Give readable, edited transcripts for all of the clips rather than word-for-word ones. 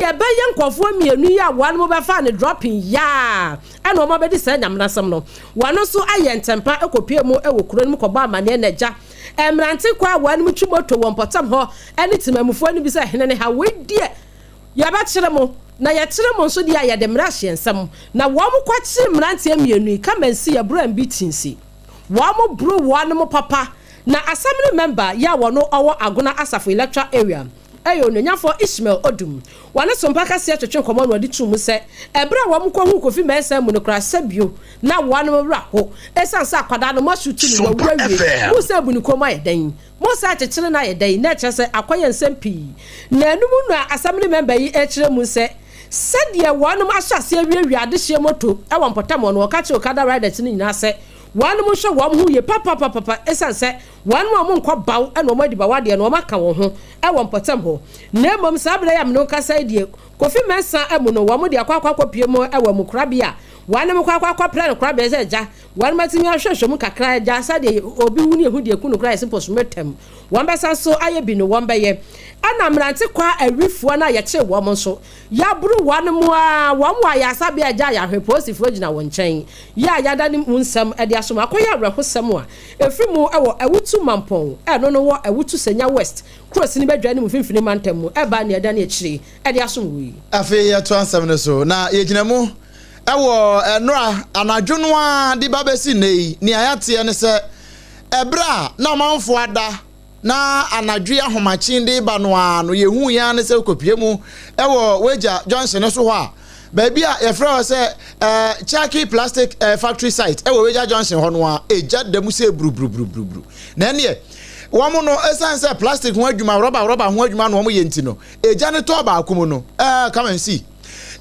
Ɛbɛyɛ nkurɔfoɔ mmienu yi a wɔn bɛfaa no dropping yaa ɛna wɔn abɛdi saa nyamenasɛm no. Wɔn nso ayɛ ntɛmpa kɔpue mu wɔ kuro no mu kɔbɔ amaneɛ na agya mmerante kɔ a wɔn twi moto wɔ mpɔtam hɔ ne temamufoɔ no bi sɛ hene ne ha wei deɛ yɛbɛkyere mo na yɛkyere mo nso deɛ a yɛde mmara hyɛ nsam na wɔn kɔkyere mmeranteɛ mmienu yi kama nsi yɛboro mbi tinsi wɔn boro wɔn papa na assembly member yɛ a wɔn ɔwɔ Agona Asafo electoral area ɛyɛ onuonyafoɔ Ishmael Odum. Wɔne Sompa kaseɛ twetwe nkɔmmɔ na ɔde too mu sɛ, ɛberɛ a wɔn kɔhuu Kofi Mensah mu no koraa sɛbio na wɔn werɛ aho ɛsiane sɛ akwadaa no moasutu no wawu awie, mo sɛ abu ne kɔn mu ayɛ dɛn, mo sɛ akyekyere no ayɛ dɛn, na ɛkyerɛ sɛ akɔyɛ nsɛm pii. Na ɛno mu na Assembly member yi rekyerɛ mu sɛ, sɛdeɛ wɔnom ahyɛ aseɛ awiawia adehyeɛ moto wɔ mpɔtam hɔ no, wɔka kyerɛ Okada riders no nyinaa sɛ wɔnom nhwɛ wɔn ho yie papapapapa ɛsiane sɛ wɔnom a wɔnkɔ baw na wɔn adi baw adeɛ no wɔaka wɔn ho wɔ mpɔtam hɔ. Na mmom saa berɛ yi a mene wo kasa yi deɛ, Kofi Mensah amu no wɔn de akɔ akɔ akɔpue mu wɔ amu korabea a wɔnom kɔ akɔ akɔpra no korabea sɛ agya wɔnom atumi ahwɛhwɛ mu kakra agya sɛdeɛ obi wu ne ɛhu deɛ ɛku no koraa yɛse postmortem wɔn bɛsan so ayɛ bi no wɔn bɛyɛ. Ɛna mmerante kwa awifoɔ no a yɛkyee wɔn nso Yɛaboro wɔn ara, wɔn wɔ ayaresabea a agya ayarehwɛ polisifoɔ gyina wɔn nkyɛn, yɛ a yɛada ne mu nsɛm de asom. Akɔyɛ awerɛhosɛm a ɛfiri mu wɔ Awutu Mampong, ɛno no wɔ Awutu Senya West kuro sini badwa no mu mfimfini mantam mu ɛbaa nea ɛda ne akyire de asom wo yi. Afei yɛtoa nsɛm no so, na yɛgyina mu wɔ nnora anadwo no ara de ba bɛsi nnɛ yi. Nea yɛateɛ ne sɛ, ɛberɛ a na ɔmanfoɔ ada na anadwo yi ahomakye de reba no ara no, yɛhuu yɛn ara ne sɛ wokɔpue mu wɔ Wagya Junction no so hɔ a, baabi a yɛfrɛ hɔ sɛ eh, Chaki Plastic eh, Factory Site wɔ Wagya Junction hɔ no a, egya da mu sɛ buruburuburuburu. Na ɛneɛ, wɔn no, ɛsiane sɛ plastic ho adwuma, rɔba rɔba ho adwuma na wɔn yɛ nti no, egya no tɔɔ baako mu no, eh, come and see.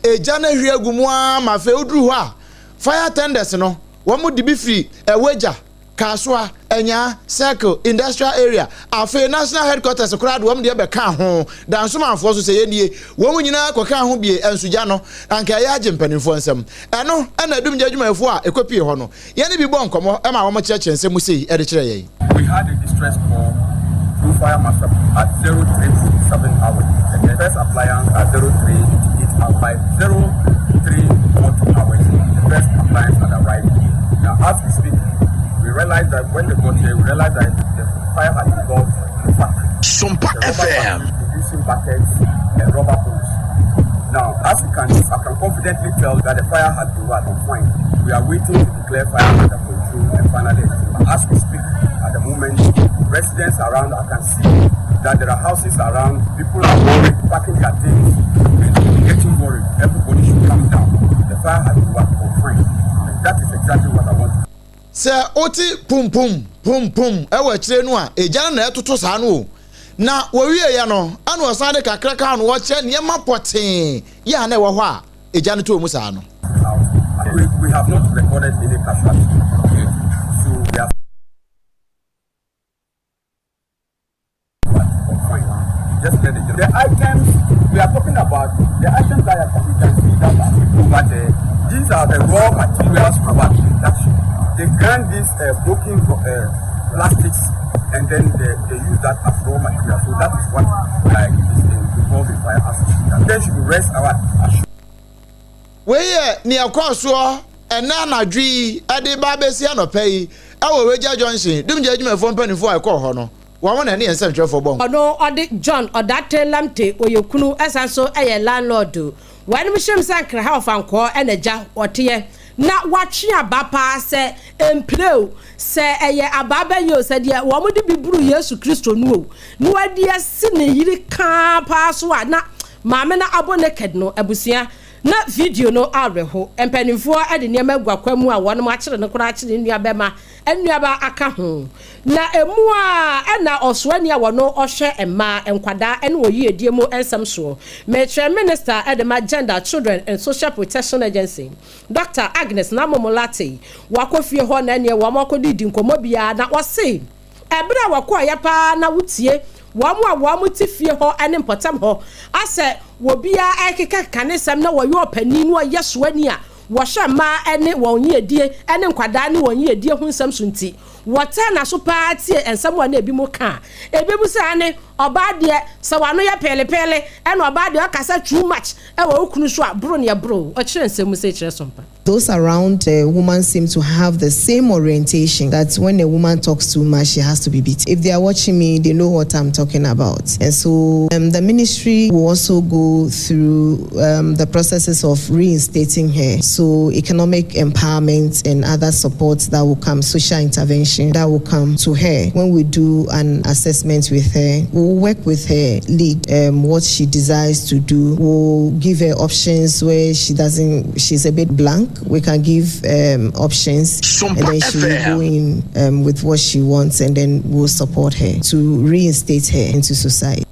Egya no ahwie agu mu ara ma afei woduru hɔ a, fire tenders no, wɔn de bi firi eh, Wagya Kasoa, Anyaa, Circle, Industrial Area, afei National Headquarters koraa de wɔn deɛ bɛkaa ho. Dansomanfoɔ nso, sɛ yɛnnie, wɔn nyinaa kɔkaa ho bie, nso gya no, anka ɛyɛ agye mpanimfoɔ nsam. Ɛno na adumgya adwumayɛfoɔ a ɛkɔpie hɔ no, yɛne bi bɔɔ nkɔmmɔ maa wɔkyerɛkyerɛ nsɛm mu sei de kyerɛɛ yɛn. We had a distress call through fire master at 0347 hours and the first appliance at 0388 hours. By 0342 hours, the first appliance had arrived. Now, as we speak, we realized that when they got here, we realized that the fire had engulfed the factory. Sompa The rubber FM. factory producing buckets and rubber hose. Now, as you can, I can confidently tell that the fire has been what confined. We are waiting to declare fire under control and finally extinguish. As we speak, at the moment, residents around, I can see that there are houses around. People are worried, packing their things and getting worried. Everybody should calm down. The fire has been what confined. And that is exactly what I want to Sɛ wote pum pum, pum pum wɔ akyire no a, egya no na ɛtoto saa no o. Na wɔwieeɛ no, ɛna ɔsan de kakra kaa no, ɔkyerɛ nneɛma pɔtee yɛ a na ɛwɔ hɔ a egya no tɔɔ mu saa no. We, we have not recorded any casualty yet, so we are Just let it. The items we are talking about, the items that you can see that are over there, these are the raw materials for what production. They grind these broken plastics and then they, they use that as raw material. So that is what like is involved in fire as Then should be rest our assured. Wei yɛ nea ɛkɔɔ soɔ ɛnnɛ anadwo yi de reba abɛsi anɔpa yi wɔ Wagya Junction. Dumgya adwumayɛfoɔ mpanimfoɔ a ɛkɔɔ hɔ no, wɔn na ɛne yɛn nsɛntwerɛfoɔ bɔɔ nkɔmmɔ. Ɔno ɔde John Odartey Lamptey ɔyɛ kunu ɛsan so yɛ landlord. Wɔnom hyem sɛ Nkraha Ɔfankɔɔ na gya ɔteɛ na watwe aba paa sɛ mpire o, sɛ ɛyɛ abaa bɛn o, sɛ deɛ wɔn de bi buru Yesu Kristo no o, na wadi asi ne yere kaa paa so a na maame no abɔ naked no abusua na video no awerɛho. Mpanimfoɔ de nneɛma agu akwan mu a wɔnom akyere no koraa akyere ne nua bɛma nnuaba aka ho. Na emu a ɛna ɔsoani a wɔno ɔhwɛ mmaa, nkwadaa ne wɔn yiedie mu nsɛm soɔ, mekyerɛ Minister de ma Gender, Children and Social Protection Agency, Doctor Agnes Namomo Lartey, wakɔ fie hɔ na ɛneɛ wɔn akɔdidi nkɔmmɔ biara na ɔse ɛberɛ a wɔkɔeɛ paa na wotie wɔn a wɔn te fie hɔ ne mpɔtam hɔ asɛ wɔbiara ɛkekakeka ne nsɛm na wɔyɛ ɔpanin na ɔyɛ soani a wɔhwɛ mmaa ne wɔn yiedie ne nkwadaa ne wɔn yiedie ho nsɛm so nti, wɔtaa n'aso paa tie nsɛm a na ebinom ka a ebinom sɛ aane, Ɔbaa deɛ, sɛ w'ano yɛ peelepeele, ɛna ɔbaa deɛ ɔkasa too much wɔ wo kunu so a, boro neɛ boro o. Ɔkyerɛ nsɛm mu sei kyerɛ Sompa. Those around the woman seem to have the same orientation that when a woman talks too much, she has to be beaten. If they are watching me, they know what I'm talking about. And so um, the ministry will also go through um, the processes of reinstating her. So economic empowerment and other support that will come, social intervention that will come to her. When we do an assessment with her, we'll work with her, lead um, what she desires to do. We'll give her options where she doesn't, she's a bit blank. We can give um, options and then she will go in um, with what she wants and then we'll support her to reinstate her into society.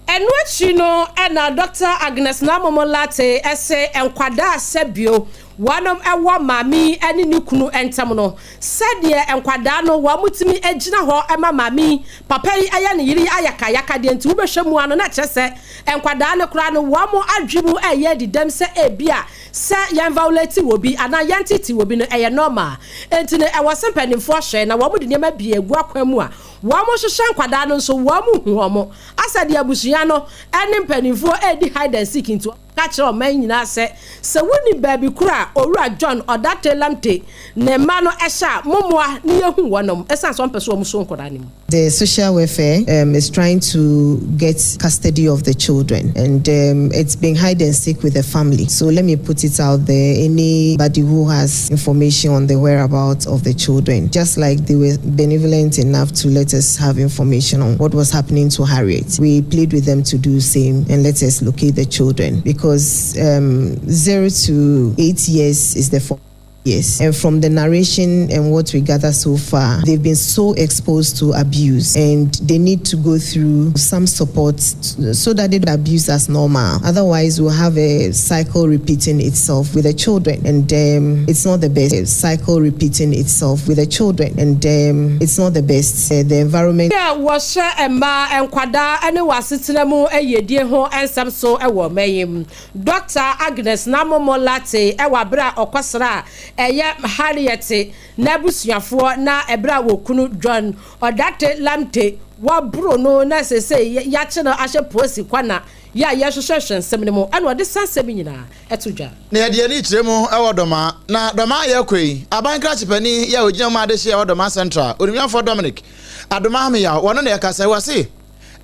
Ɛno akyi no na Dɔkta Agnes Namomo Lartey se nkwadaa sɛbio wɔnom wɔ maame yi ne ne kunu ntam no, sɛdeɛ nkwadaa no wɔn tumi gyina hɔ ma maame yi, papa yi yɛ ne yere yi ayakayakadeɛ nti wobɛhwɛ mu a no na kyerɛ sɛ nkwadaa no koraa no wɔn adwe mu ɛyɛ adi dɛm sɛ ebia sɛ yɛn violate wɔ bi anaa yɛn tete wɔ bi no ɛyɛ normal. Enti no ɛwɔ sɛ mpanimfoɔ hwɛ na wɔn de nneɛma pii agu akwan mu a Wɔhwehwɛ nkwadaa no nso, wɔhu wɔn asɛ deɛ abusua no ne mpanimfoɔ redi hide and seek nti wɔka kyerɛ ɔman nyinaa sɛ, sɛ wonim baabi koro a Owura John Odartey Lamptey ne mma no hyɛ a, mommoa na yɛnhu wɔnom ɛsiane sɛ wɔmpɛ sɛ wɔsuo nkwadaa no mu. The social welfare um, is trying to get custody of the children and um, it's been hide and seek with the family. So let me put it out there anybody who has information on the whereabouts of the children, just like they were benevolent enough to let us have information on what was happening to Harriet. We plead with them to do same and let us locate the children because um, 0 to 8 years is the form. Yes, and from the narration and what we gather so far, they've been so exposed to abuse and they need to go through some support so that they don't abuse as normal. Otherwise, we'll have a cycle repeating itself with the children, and um, it's not the best. Cycle repeating itself with the children, and um, it's not the best. Uh, the environment. A wɔhyɛ mmaa, nkwadaa ne wɔn asetena mu yiedie ho nsɛm so wɔ ɔman yi mu, Dɔkta Agnes Namomo Lartey wɔ abere a ɔkɔsraa ɛyɛ Harriet n'abusuafoɔ na ɛberɛ a wɔkunu John Odartey Lamptey wɔaboro no na seesei yɛakye no ahyɛ polisi kwana yɛ a yɛhwehwɛhwɛ nsɛm no mu ɛna ɔde saa nsɛm yi nyinaa ɛto dwa. Na yɛde yɛn ani kyerɛ mu wɔ Dɔmaa, na Dɔmaa a yɛrekɔ yi, aban krakye panin yi a ɔgyina mu ma adehyeɛ wɔ Dɔmaa Central, Onimnyamfoɔ Dominic Adomah Ameyaw, wɔno na ɛkasa yi, wɔse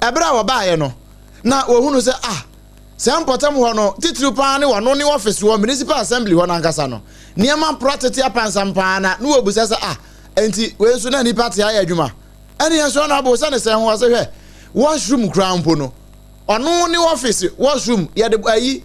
ɛberɛ a wɔbaeɛ no na wɔhunu sɛ ah, saa mpɔtam hɔ no, titiriw paa ne wɔno ne office wɔ Municipal Assembly hɔ no ankasa no, nneɛma mpora tete apansam paa na na wɔbisa sɛ ah, enti wei nso na nnipa te ayɛ adwuma? Ɛne yɛn nso ɔno abo sɛ ne sɛn ho ɔse hwɛ, washroom koraa mpo no, ɔno ne office washroom yɛde ayi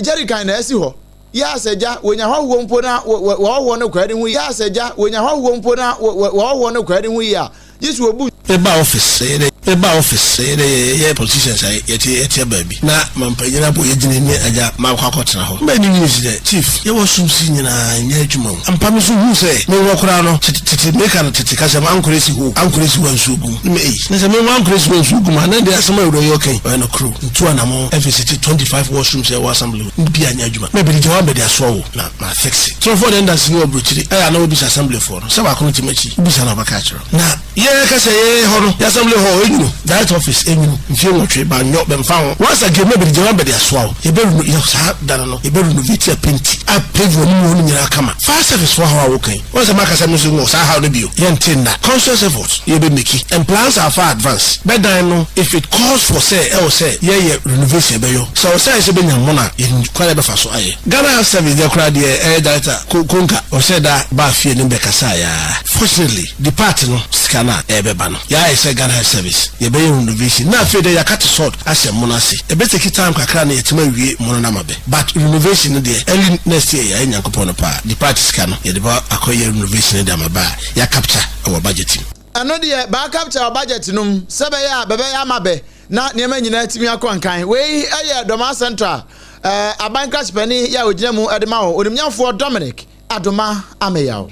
jerrycan na asi hɔ. Yɛ asɛ gya wɔnya hɔhoɔ mpo na wɔhɔhoɔ no kwaa ne ho yie. Yɛ asɛ gya wɔnya hɔhoɔ mpo na wɔhɔhoɔ no kwaa ne ho yie a, gye sɛ wɔbu. Meba office yɛ dɛ meba office yɛ dɛ yɛyɛ politicians a yɛte yɛte baabi na mampanyin abɔ yɛgyina ne agya makɔ akɔtena hɔ mbɛ ne nyini si dɛ chief yɛwɔ som si nyinaa nyɛ adwuma o ampa me so hu sɛ mewɔ koraa no tete tete meka no tete kasa mu ankorɛ si hɔ ankorɛ si hɔ a nsuo gum ne me ei na sɛ mewɔ ankorɛ si hɔ a nsuo gum a na deɛ asɛm a awura yi ɔka yi ɔyɛ nokorɛ o ntu anamɔn ɛvisiti 25 washrooms a ɛwɔ assembly hɔ bi anyɛ adwuma na bɛde gya wambɛde asoa wo na ma fixe torofoɔ deɛ ndase ni wɔ aburokyire ɛyɛ a na wobisa assembly foɔ no sɛ baako no te makyi wobisa na ɔbɛka akyerɛ wo na yɛ kasa yɛ hɔ no yɛ assembly hall enwunu direct office enwunu mfie nwɔtwe ba nyɔ bɛmfa ho once again na bɛde gya wambɛde asoa wo yɛbɛ reno yɛ saa da no no yɛbɛ renovate a painti a pave wɔ ne mu hɔ no nyinaa kama fire service foɔ haw a woka yi wɔn sɛ maka sɛ me nso wɔ saa haw no bio yɛnte nna conscious effort yɛbɛ make and plans are far advance bɛdan no if it calls for sɛ ɛwɔ sɛ yɛyɛ renovation yɛbɛyɔ sɛ ɔsɛ ayɛ sɛ bɛnya mmono a yɛnim kwan a yɛbɛfa so ayɛ Ghana Health Service deɛ koraa deɛ ɛyɛ director ko konka ɔhyɛ da baa fie ne bɛkasaeɛ ara fortunately depart no sika no a ɛrebɛba no yɛayɛ sɛ Ghana Health Service yɛbɛyɛ renovation na afei deɛ yɛaka te sod ahyɛ mmono ase ɛbɛ take time kakra na yɛatumi awie mmono no ama bɛ but renovation no deɛ early next year yɛayɛ Nyankopɔn no paa depart sika no yɛde bɛ akɔyɛ renovation no de ama bɛ a yɛ capture wɔ budget mu. Ɛno deɛ baa capture wɔ budget no mu sɛ bɛyɛ a bɛbɛyɛ ama bɛ na nneɛma nyinaa atumi akɔ nkan. Wei yɛ Dormaa Central aban krakye panin yi a ɔgyina mu de ma wɔn, Onimnyamfoɔ Dominic Adomah Ameyaw.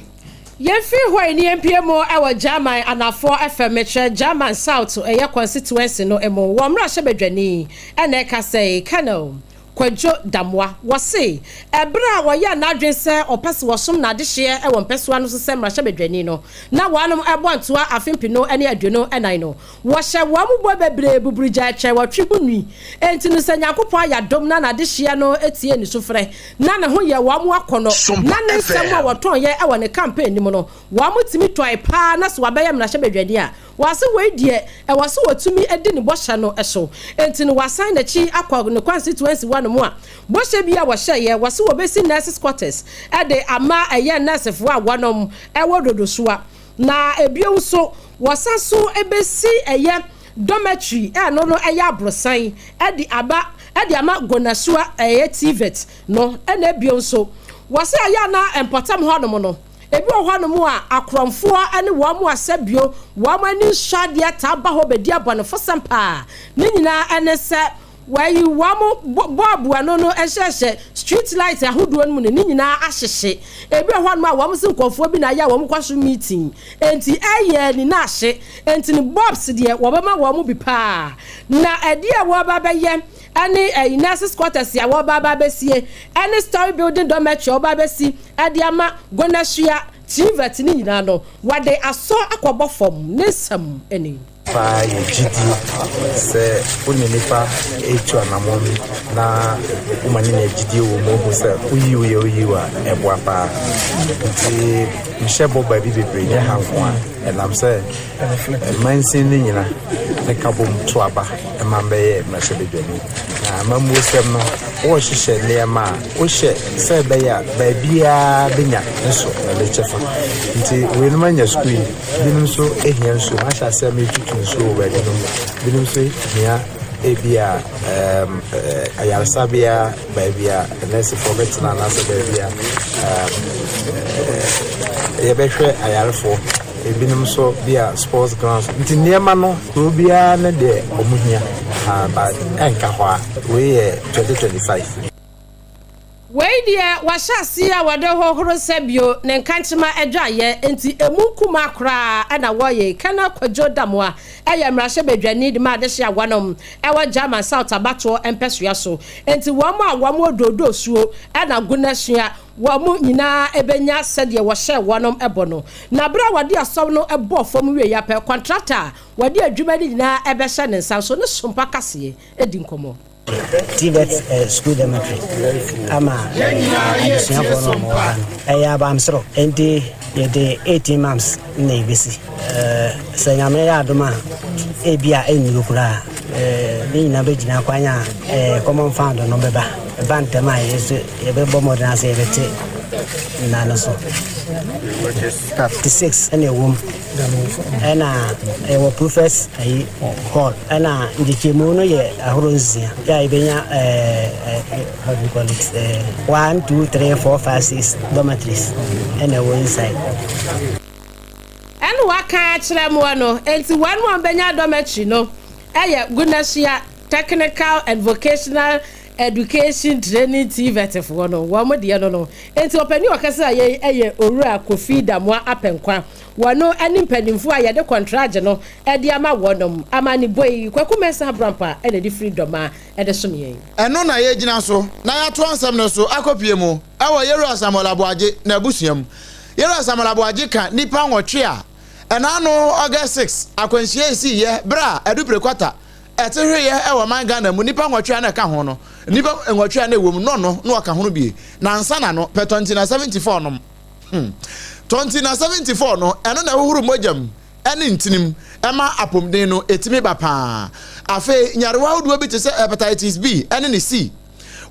Yɛmfiri hɔ yi ne yɛmpue mu wɔ German anafoɔ fam, mekyerɛ German South ɛyɛ constituency no mu, wɔn mmarahyɛbadwani na ɛkasa yi, Colonel. Kwadwo Damoah. Wɔse ɛberɛ a ɔyɛɛ n'adwene sɛ ɔpɛ sɛ ɔsom n'adehyeɛ wɔ mpɛsoa no so sɛ mmarahyɛbadwani no, na wɔanom bɔ ntoa afe mpenu ne 24 no, wɔhyɛ wɔn mu bɔ bebree buburugya twɛn wɔtwe ho nwi. Enti no sɛ Nyankopɔn ayɛ adom na n'adehyeɛ no tie ne sufrɛ na ne ho yɛ wɔn akɔnnɔ na ne nsɛm a wɔtɔnyɛ wɔ ne campaign no mu no wɔn tumi tɔe paa na sɛ wabɛyɛ mmarahyɛbadwani a, Wɔase wei deɛ ɛwɔ sɛ ɔtumi di ne bɔhyɛ no so. Enti no wasan n'akyi akɔ ne constituency hɔ nom a bɔhyɛ bi a wɔhyɛeɛ, wɔse wɔbɛsi nurses quarters de ama ɛyɛ nursefoɔ a wɔnom wɔ Dodosoa. Na ebio nso wɔsan so bɛsi ɛyɛ dormitory a ɛno no ɛyɛ aborosan de aba de ama Gonasua ɛyɛ TVET no. Ɛna ebio nso wɔse ɛyɛ a na mpɔtam hɔ nom no Ebi wɔ hɔnom a, akorɔmfoɔ ne wɔn a sɛbio wɔn ani nsɔ adeɛ taa ba hɔ bɛdi abɔnefosɛm paa. Ne nyinaa ne sɛ wɔayi wɔn bɔɔbo ano no hyehyɛ street light ahodoɔ no mu no, ne nyinaa ahyehye. Ebi wɔ hɔnom a, wɔn se nkurɔfoɔ bi na ayɛ a wɔkɔ so meeting, enti ɛyɛ ani na ahye. Enti no bulbs deɛ wɔbɛma wɔn bi paa. Na ɛdeɛ a wɔreba abɛyɛ ne ɛyi nurses quarters a wɔreba aba abɛsie ne story building dormitory a wɔreba abɛsi de ama Gonasua Tvet no nyinaa no, wɔde asɔ akɔbɔ fam. Ne nsɛm ni. Paa yɛ gyidie sɛ wo ne nipa retu anamɔn na woma no nya gyidie wɔ mu hu sɛ woyi wo yɛ woyi wo a ɛboa paa nti mehyɛ bɔ baabi bebree nyɛ ha nko a ɛnam sɛ mansin no nyina ne ka bom to aba ma mbɛyɛ mmarahyɛbadwani na amammuosɛm no wɔrehyehyɛ nneɛma a wohyɛ sɛ ɛbɛyɛ a baabiara bɛnya ne so na ne kyɛfa. Nti weinom anya sukuu yi, binom nso hia nsuo. Mahyɛ aseɛ metutu nsuo wɔ baabinom. Binom nso hia ebi a um, ayaresabea baabi a nɛɛsefoɔ bɛtena anaasɛ baabi a um, yɛbɛhwɛ ayarefoɔ. Ebinom nso bi a sports grounds. Nti nneɛma no kuro biara ne deɛ wɔn hia. But ɛnka hɔ a wei yɛ 2025. Wei deɛ wahyɛ aseɛ a wɔde hohoro nsa bio ne nkankyema adwaeɛ nti ɛmu nkumaa koraa na wɔyɛ yi. Colonel Kwadwo Damoah yɛ mmarahyɛbadwani de ma adehye a wɔnom wɔ German South abatoɔ mpɛsoa so nti wɔn a wɔn wɔ Doodoosuo na Gonasua wɔn nyinaa bɛnya sɛdeɛ wɔhyɛɛ wɔn bɔ no. Na berɛ a wɔde asɔw no bɔɔ fam wieeɛ ara pɛ, kɔntrakta a wɔde adwuma no nyinaa bɛhyɛ ne nsa nso ne sompa kaseɛ di nkɔmmɔ. TVET School Dormitory ama adesuafoɔ no a wɔwɔ ha no. Ɛyɛ abansoro nti yɛde 18 months na ɛbɛsi. Sɛ Nyame yɛ adom a ebi a ɛnnuru koraa. Ne nyinaa bɛgyina kwan a common fund no bɛba. Ɛba ntɛm a yɛ nso yɛbɛbɔ mmɔden ase yɛbɛte nna no so. 56 ɛna ɛwɔ mu. Ɛna ɛwɔ Prophets ayi hall. Ɛna nkyekyɛmu no yɛ ahorow nsia. Yɛ a yɛbɛnya ɛɛ how do you call it ɛɛ 1 2 3 4 5 6 dormitories ɛna ɛwɔ inside. Ɛna waka akyerɛ moɔ no, enti wɔn a wɔbɛnya dormitory no yɛ Gunasua Technical and Vocational Education Training TVET foɔ no, wɔn deɛ no no. Enti ɔpanin a ɔkasa yei yɛ Owura Kofi Damoah Apɛnkwa. Wɔno ne mpanimfoɔ a yɛde kɔntragye no de ama wɔnom. Amanebɔ yi, Kwaku Mensah Abrampah na ɛde firi Dɔma de som yɛn. Ɛno na yɛgyina so na yɛatoa nsɛm no so akɔpue mu wɔ Yɛwura Samuel Aboagye n'abusua mu. Yɛwura Samuel Aboagye ka nnipa nwɔtwe a ɛnaano August 6 akwanhyia a esiiɛ berɛ a Adupire Kwata ɛte hweyɛ wɔ ɔman Ghana mu nnipa nwɔtwe a na ɛka ho no, nnipa nwɔtwe a na ɛwɔ mu no ɔno na ɔka ho no bie. Na ansa na no pɛ tɔnti na 74 nom. Hmm. Tɔnti na 74 no, ɛno na ɛhohoro mogya mu ne ntini mu ɛma apɔmuden no ɛtumi ba paa. Afei nyarewa ahodoɔ bi te sɛ hepatitis B ne ne C.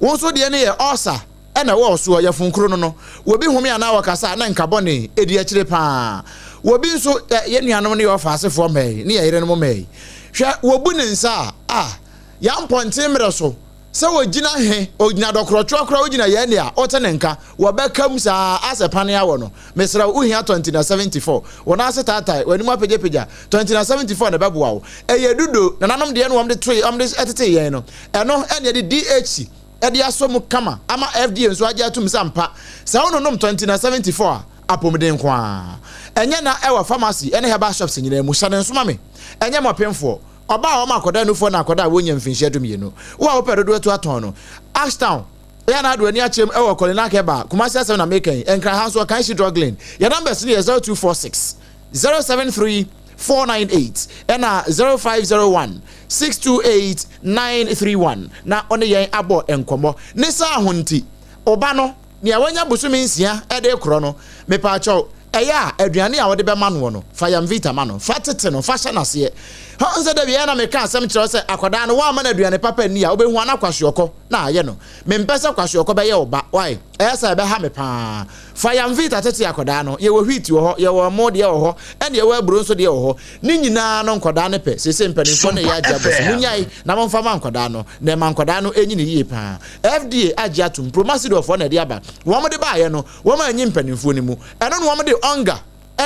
Wo nso deɛ no yɛ ulcer na ɛwɔ wo soɔ, yafunkuro no no. Wɔbi home anaa wɔkasa a na nka bɔne ɛdi akyire paa. Wɔbi nso, yɛn nuanom ne yɛn ɔfaasefoɔ mmɛn ne yɛn yerenom mmɛn. Hwɛ, wɔbu ne nsa a, ah, yɛn mpɔnten mmerɛ so, sɛ wɔgyina he, ɔgyina dɔkorɔtwoɔ koraa, wogyina yɛn nne a, wote ne nka, wɔbɛka mu saa asɛ pane awɔ no. Mesrɛ wo, wohia tɔntina 74. Wo nan ase taatae, w'anim apagyapagya, tɔntina 74 na ɛbɛboa wo. Ɛyɛ dudo, nananom deɛ no wɔn de toe, wɔn de tetee yɛn no, ɛno ɛne yɛde DHC de asɔ mu kama ama FDA nso agye atum sɛ ampa sɛ wononom tɔntina 74 a, apɔmuden nko ara. Ɛnyɛ na ɛwɔ pharmacy ne herbal shops nyinaa mu. Hyɛ no nso ma me. Ɛnyɛ ma ɔpemfoɔ, ɔbaa a wɔma akwadaa nufoɔ na akwadaa a wɔnnya mfinhyia dumienu. Wo a wopɛ dodoɔ atu atɔn no. Ashtown, Ɛyɛ a na ade w'ani akyerɛ mu wɔ Kolinak Herbal, Kumasi asɛm na meka yi, Nkran ha nso Ɔkanhyi Drug Lane. Yɛn numbers no yɛ 0246 073 498 ɛna 0501 628 931 na wo ne yɛn abɔ nkɔmmɔ. Ne saa ho nti, wo ba no, nea wanya bosome nsia de rekorɔ no, mepaakyɛw, Ɛyɛ a, aduane a wode bɛma noɔ no, fa Yamvita ma no. Fa tete no, fa hyɛ no aseɛ. Hɔ nsɛ da biara na meka asɛm kyerɛ wo sɛ akwadaa no, woamma no aduane papa anni a, wobɛhu a na kwashiorkɔ na ayɛ no. Mempɛ sɛ kwashiorkɔ bɛyɛ wo ba. Wai? Ɛyɛ saa a, ɛbɛha me pa ara. Fa Yamvita tete akwadaa no. Yɛwɔ wheat wɔ hɔ, yɛwɔ ɛmo deɛ wɔ hɔ, ɛna yɛwɔ aburo nso deɛ wɔ hɔ. Ne nyinaa no nkwadaa no pɛ. Seesei mpanimfoɔ no reyɛ agye abɔ so. Monnyae na momfa ma nkwadaa no, na ɛma nkwadaa no nyini yie pa ara. FDA agye atom. Promasidorfoɔ na ɛde aba. Wɔde baeɛ no, Wɔanyi mpanimfoɔ no mu. Ɛno na wɔde ɔnga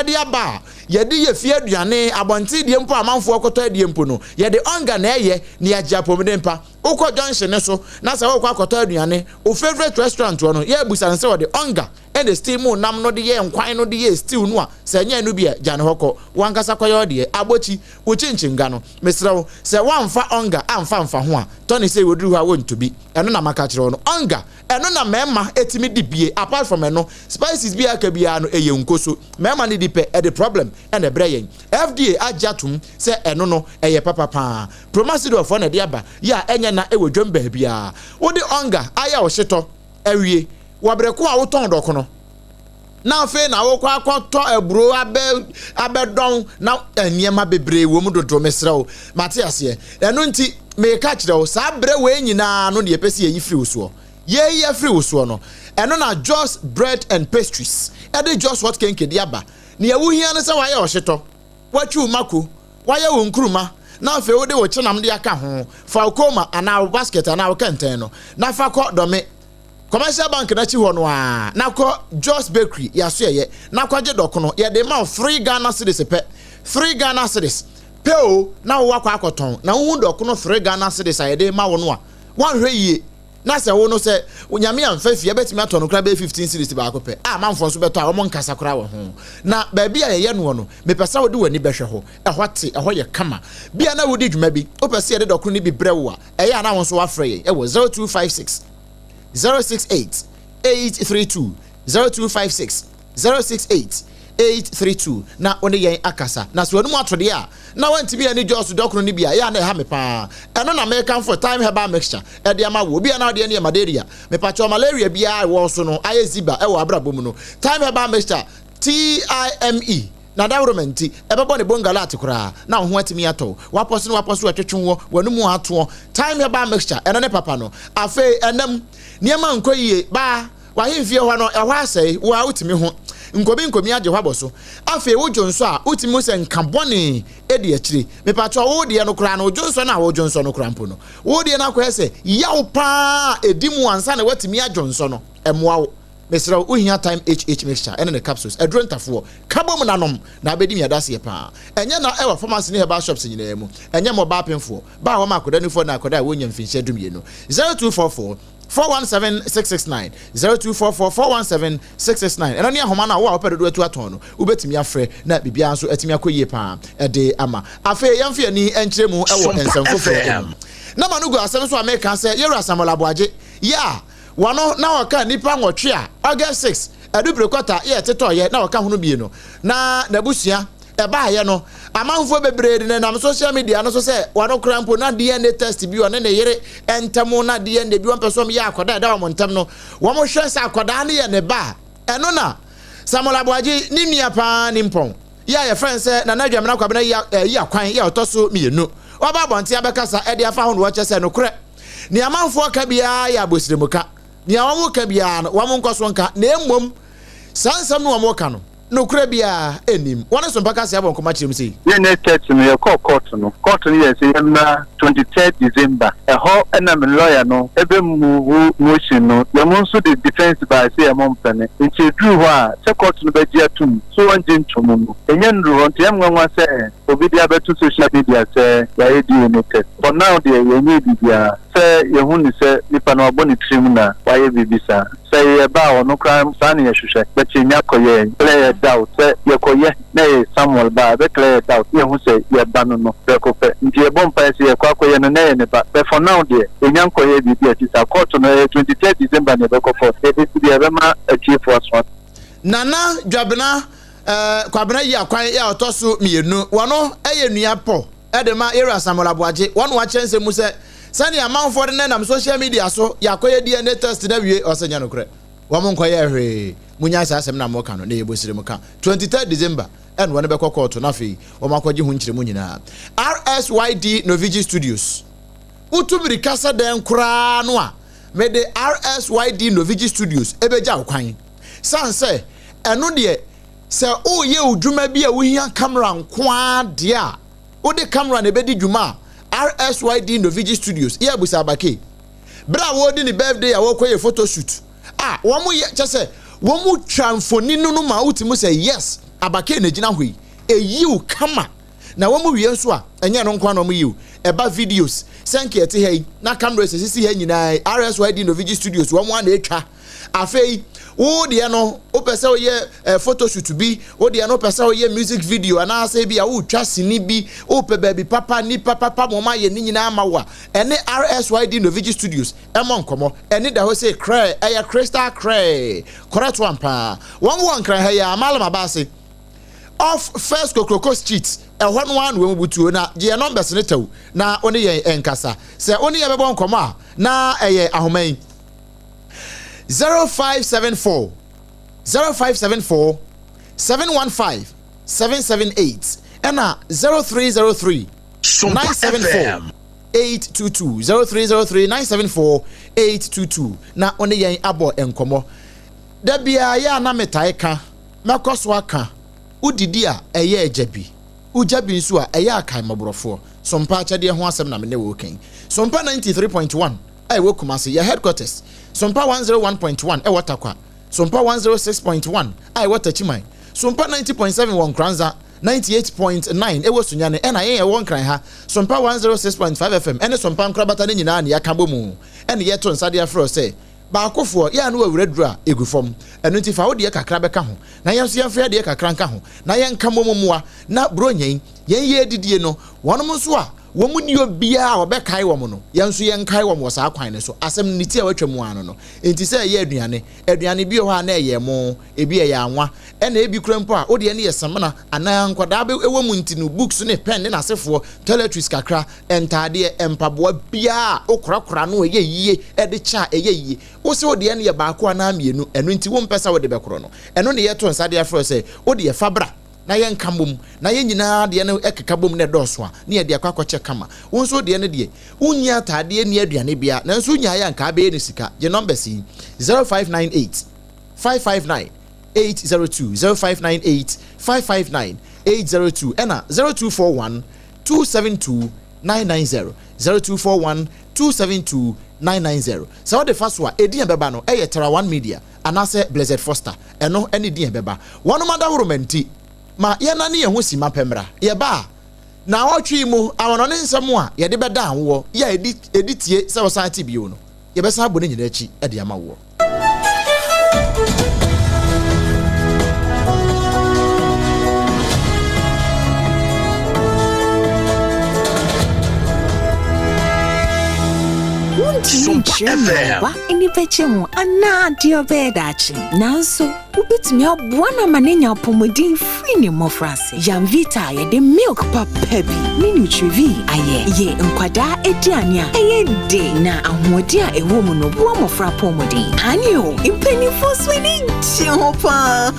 de aba a yɛde yɛ fie aduane, abɔnten deɛ mpo a amanfoɔ kɔtɔ adie mpo no, yɛde ɔnga na ɛyɛ na yɛagye apɔmuden pa. Wokɔ junction no so na sɛ worekɔ akɔtɔ aduane, wo favourite restaurant hɔ no, yɛrebisa no sɛ wɔde ɔnga na steam nam no de yɛɛ nkwan no de yɛɛ stew no a, sɛ ɛnyɛ ɛno bi a, gya no hɔ kɔ. Wo ankasa kɔyɛ wo deɛ. Abɔkyi, wo kyinkyin no, mesrɛ wo, sɛ woamfa ɔnga amfa amfa ho a, tɔ no sei, wɔduru hɔ a wontɔ bi. Ɛno na maka akyerɛ wo no. Ɔnga. Ɛno na mɛɛma ɛtumi di bie apart from ɛno spices bi a aka biara no ɛyɛ nkoso mɛɛma no di pɛ ɛde problem ɛna ɛbrɛ yɛn FDA agye atom sɛ ɛno no ɛyɛ papa paa Promasidor foɔ na ɛde aba yɛ a ɛnyɛ na ɛwɔ dwam baabiara wode onga ayɛ wo hyetɔ awie wɔ bere ko a wotɔn dɔkono na afei na wokɔ akɔtɔ aburo abɛ abɛdɔn na nneɛma bebree wɔ mu dodo mesrɛ wo mate aseɛ ɛno nti meka kyerɛ wo saa berɛ wei nyinaa no deɛ ɛpɛ sɛ yɛyi firi wo soɔ yɛyi afiri wo soɔ no ɛno na Jos Bread and Pastries ɛde Jos Hot Kenke de aba nea wohia no sɛ wayɛ ɔhyetɔ watwi wo mako wayɛ wo nkuruma na afei wode wo kyenam de aka ho fa wo koma anaa wo basket anaa wo kɛntɛn no na fa kɔ dɔme Commercial Bank no akyi hɔ no ara na kɔ Jos Bakery yɛasoɛyɛ na kɔgye dɔkono yɛde ma wo three Ghana cedis pɛ three Ghana cedis pɛ o na wo wakɔ akɔtɔn na wohu dɔkono three Ghana cedis a yɛde ma wo no a woanhwɛ yie na sɛ wo no sɛ Nyame amfa fie ɛbɛtumi atɔ no koraa bɛyɛ 15 cedis baako pɛ a amanfoɔ nso bɛtɔ a wɔn nkasa koraa wɔ ho na baabi a yɛyɛ noɔ no mepɛ sɛ wode w'ani bɛhwɛ hɔ ɛhɔ te ɛhɔ yɛ kama bia na wodi dwuma bi wopɛ sɛ yɛde dɔkono no bi brɛ wo a ɛyɛ a na wo nso wafrɛ yɛn ɛwɔ 0256 068 832 0256 068 832 na wo ne yɛn akasa. Na sɛ w'anum ato deɛ a, na woantumi anni Jos dɔkono no bi a, ɛyɛ a na ɛha me paa. Ɛno na mekamfo Thyme Herbal Mixture de ama wo. Obi a na wodeɛ no yɛ malaria, mepakyɛw malaria biara a ɛwɔ wo so no ayɛ ziba wɔ w'abrabɔ mu no, Thyme Herbal Mixture, T-I-M-E, Na dawuroma nti, ɛbɛbɔ ne bongalate koraa na wo ho atumi atɔ wo. W'apɔ so ne w'apɔ so ɛtwetwe woɔ, w'anomu atoɔ. Thyme herbal mixture, ɛno ne papa no. Afei, ɛnam, nneɛma nkɔ yie, baa, w'ahemfie hɔ no, ɛhɔ asɛe, wo ara wotumi ho. Nkomi nkomi agye hɔ abɔ so. Afei, wo dwonsɔ a, wotumi hu sɛ nka bɔne di akyire. Mepakyɛw, wo deɛ no koraa no, wo dwonsɔ no a wodwonsɔ no koraa mpo no, wo deɛ no akɔyɛ sɛ yaw paa a ɛdi mu ansa na woatumi adwonsɔ no, ɛmmoa wo. Mesrɛ wo, wohia Thyme HH mixture ɛne ne capsules, aduro ntafoɔ. Ka bom na nom, na abɛdi me adaseɛ paa. Ɛnyɛ na ɛwɔ pharmacy ne herbal shops nyinaa mu. Ɛnyɛ ma ɔbaa pemfoɔ, baa a wɔma akwadaa nufoɔ ne akwadaa a wɔnnya mfinhyia dumienu. 0244 417 669, 0244 417 669. Ɛno ne ahoma no a wo a wopɛ dodoɔ atu atɔn no, wobɛtumi afrɛ na biribiara nso atumi akɔ yie paa de ama. Afei yɛmfa yɛn ani nkyerɛ mu wɔ nsɛm foforɔ mu. Na ma no gu asɛm so a meka sɛ Yɛwura Samuel Aboagye yɛ a Wɔno na wɔka nnipa nwɔtwe a August 6 adubere kɔta yɛ tetɔeɛ na wɔka ho no bie no na n'abusua ɛbaeɛ no amanfoɔ bebree de nenam social media no so sɛ wɔno koraa mpo na DNA test bi ɔne ne yere ntam na DNA bi wɔmpɛ sɛ wɔyɛ akwadaa ɛda wɔn ntam no wɔhwɛ sɛ akwadaa no yɛ ne ba a ɛno na Samuel Aboagye ne nua paa nimpɔn yɛ a yɛfrɛ no sɛ Nana Adwamena Kwabena yi akwan yɛ ɔtɔ so mmienu waba abɔnten abɛkasa ɛde afa ho na wɔkyɛ sɛ nokorɛ Nea amanfoɔ ka biara yɛ abosiremka. Nea wɔka biara no, wɔnkɔ so nka, na mmom saa nsɛm no a wɔka no, nokorɛ biara nnim. Wɔne Sompa Kaseɛ abɔ nkɔmmɔ akyerɛ mu sei. DNA test no yɛkɔɔ court no, court no yɛɛ sɛ yɛmmra 23rd December, ɛhɔ na me lawyer no bɛ move motion no, yɛn nso de defence bae sɛ yɛn mpene, nti ɛduruu hɔ a sɛ court no bɛgye atum, so wɔngye ntom no, ɛnya nnuru hɔ, nti ɛyɛ me nwanwa sɛ obi de abɛto social media sɛ yɛayɛ DNA test. For now deɛ yɛnyɛɛ biribiara. Sɛ yɛhu no sɛ nipa no wabɔ ne tirim na wayɛ biribi saa. Sɛ yɛyɛ ba a ɔno koraa saa na yɛhwehwɛ but yɛnya kɔyɛɛ clear yɛ doubt sɛ yɛkɔyɛ na ɛyɛ Samuel ba a ɛbɛ clear yɛ doubt na yɛhu sɛ yɛba no no prɛko pɛ nti yɛbɔ mpaeɛ sɛ yɛkɔ akɔyɛ no na ɛyɛ ne ba but for now deɛ yɛnya nkɔyɛɛ biribi a ɛte saa court no ɛyɛ 23rd December na yɛbɛkɔ court yɛbɛsi deɛ yɛbɛma atiefoɔ aso ate. Nana Dwabena eh, Kwabena Yiakwan a ɔtɔ so mienu, wɔno yɛ nua pɔ de ma Yewura Samuel Aboagye. Wɔn na wɔakyerɛ nsɛm mu sɛ sɛnea amanfoɔ de nenam social media so yɛakɔyɛ DNA test no awie, ɔsɛ nyɛ nokorɛ. Wɔn nkɔyɛɛ hwee. Monyae saa asɛm no a moka no na ɛyɛ bosire ka. 23rd December ɛna wɔn bɛkɔ kɔɔto na afei wɔn akɔgye ho nkyerɛmu nyinaa. RSYD Novigi Studios. Wotu mirika sɛ dɛn koraa no a, mede RSYD Novigi Studios ɛbɛgya wo kwan. Sane sɛ ɛno deɛ sɛ woreyɛ wo dwuma bi a wohia camera nko ara deɛ a, wode camera na ɛbɛdi dwuma a, RSYD Novigi Studios yɛ abusa abake. Berɛ a wɔredi ne birthday a wɔrekɔyɛ photo shoot a, wɔn yɛ kyɛ sɛ wɔn twa mfoni no no ma wotumi sɛ yes, abake na gyina hɔ yi, ɛyiw kama. Na wɔn wie nso a, ɛnyɛ ɛno nko ara na wɔn yi o, ɛba videos, sɛ nka ɛte ha yi, na cameras esisi ha nyinaa yi, RSYD Novigi Studios wɔn ara na ɛtwa. Afei, wo deɛ no, wopɛ sɛ woyɛ eh, photoshoot bi, wo deɛ no wopɛ sɛ woyɛ music video anaasɛ bi a wotwa sini bi, wopɛ baabi papa, nipa papa ma wɔn ayɛ ne nyinaa ama wo a, ɛne RSYD Novigi Studios ɛmmɔ nkɔmmɔ. Ɛne da hɔ sei krɛɛ, ɛyɛ crystal krɛɛ, correct one paa. Wɔn wɔ Nkran ha yi ara, Mallam Abaase, off First Kokroko Street, ɛhɔ no ara na wɔn butuo na gye yɛn numbers no tɛw na wo ne yɛn nkasa. Sɛ wo ne yɛn bɛbɔ nkɔmmɔ a, na ɛyɛ ahoma yi. 0574 0574 715 778 ɛna 0303 974 822 0303 974 822 na ɔne yɛn abɔ nkɔmmɔ. Da biara yɛ a na metae ka, mɛkɔ so aka, wodidi a ɛyɛ agya bi, wogya bi nso a ɛyɛ akae mmɔborɔfoɔ. Sompa akyɛdeɛ ho asɛm na me ne wo reka yi. Sompa 93.1 a ɛwɔ Kumasi, yɛ headquarters, Sompa 101.1 ɛwɔ Tarkwa, Sompa 106.1 a ɛwɔ Techiman, Sompa 90.7 wɔ Nkoranza, 98.9 ɛwɔ Sunyani, ɛna yɛn a ɛwɔ Nkran ha, Sompa 106.5 FM ɛne Sompa Nkorabata no nyinaa na yɛaka bɔ mu ɛne yɛto nsa de afrɛ wo sɛ baakofoɔ, yɛ a na wawura duru a ɛgu fam. Ɛno nti fa wo deɛ kakra bɛka ho na yɛn nso yɛmfa yɛn deɛ kakra nka ho na yɛnka mmom mmoa na Buronya yi, yɛn yɛredidie no, wɔnom nso a Wɔn mu nni obiara a ɔbɛkae wɔn no, yɛn nso yɛnkae wɔn wɔ saa kwan no so. Asɛm no, ne ti a watwa mu ara no no. Enti sɛ ɛyɛ aduane, aduane bi wɔ hɔ a na ɛyɛ ɛmo, ebi ɛyɛ anwa, ɛna ebi koraa mpo a, wo deɛ no yɛ samina anaa nkwadaa bɛ wɔ mu nti no, books ne pen ne n'asefoɔ, toiletries kakra, ntaadeɛ, mpaboa biara a wokorakora no a ɛyɛ yie, de kyɛ a ɛyɛ yie. Wo se wo deɛ no yɛ baako anaa mmienu, ɛno nti wompɛ sɛ wode bɛkorɔ no. Ɛno na yɛto nsa de afrɛ wo sɛ, wo deɛ fa bra. na yɛnka mmom, na yɛn nyinaa deɛ no keka bom na ɛdɔɔso a, na yɛde akɔ akɔkyɛ kama. Wo nso deɛ no deɛ, wonni ataadeɛ nni aduane biara, nanso wonyaeɛ a anka abɛyɛ no sika. Gye numbers yi, 0598 559 802, 0598 559 802, ɛna 0241 272 990, 0241 272 990. Sɛ wode fa so a, edin a ɛbɛba no yɛ Tara One Media. anaasɛ Blessed Foster, ɛno ne din a ɛbɛba. Wɔnom adaworoma nti, ma yɛnnane yɛn ho simma pɛ mmra. Yɛba a, naawɔtwe yi mu amanɔne nsɛm a yɛde bɛdan woɔ yi a ɛdi ɛdi tie sɛ wosan te bio no, yɛbɛsan abɔ ne nyinaa akyi de ama woɔ. Wontumi nkyerɛ nea ɔba ani bɛgye ho anaa deɛ ɔbɛyɛ daakye. Nanso, wobɛtumi aboa no ama no anya apɔmuden firi ne mmɔfraase. Yamvita a yɛde milk papa bi ne Nutrivie ayɛ yɛ nkwadaa aduane a ɛyɛ de na ahoɔden a ɛwɔ mu no boa mmɔfra apɔmuden. Aane o, mpanimfoɔ nso ani gye ho paa.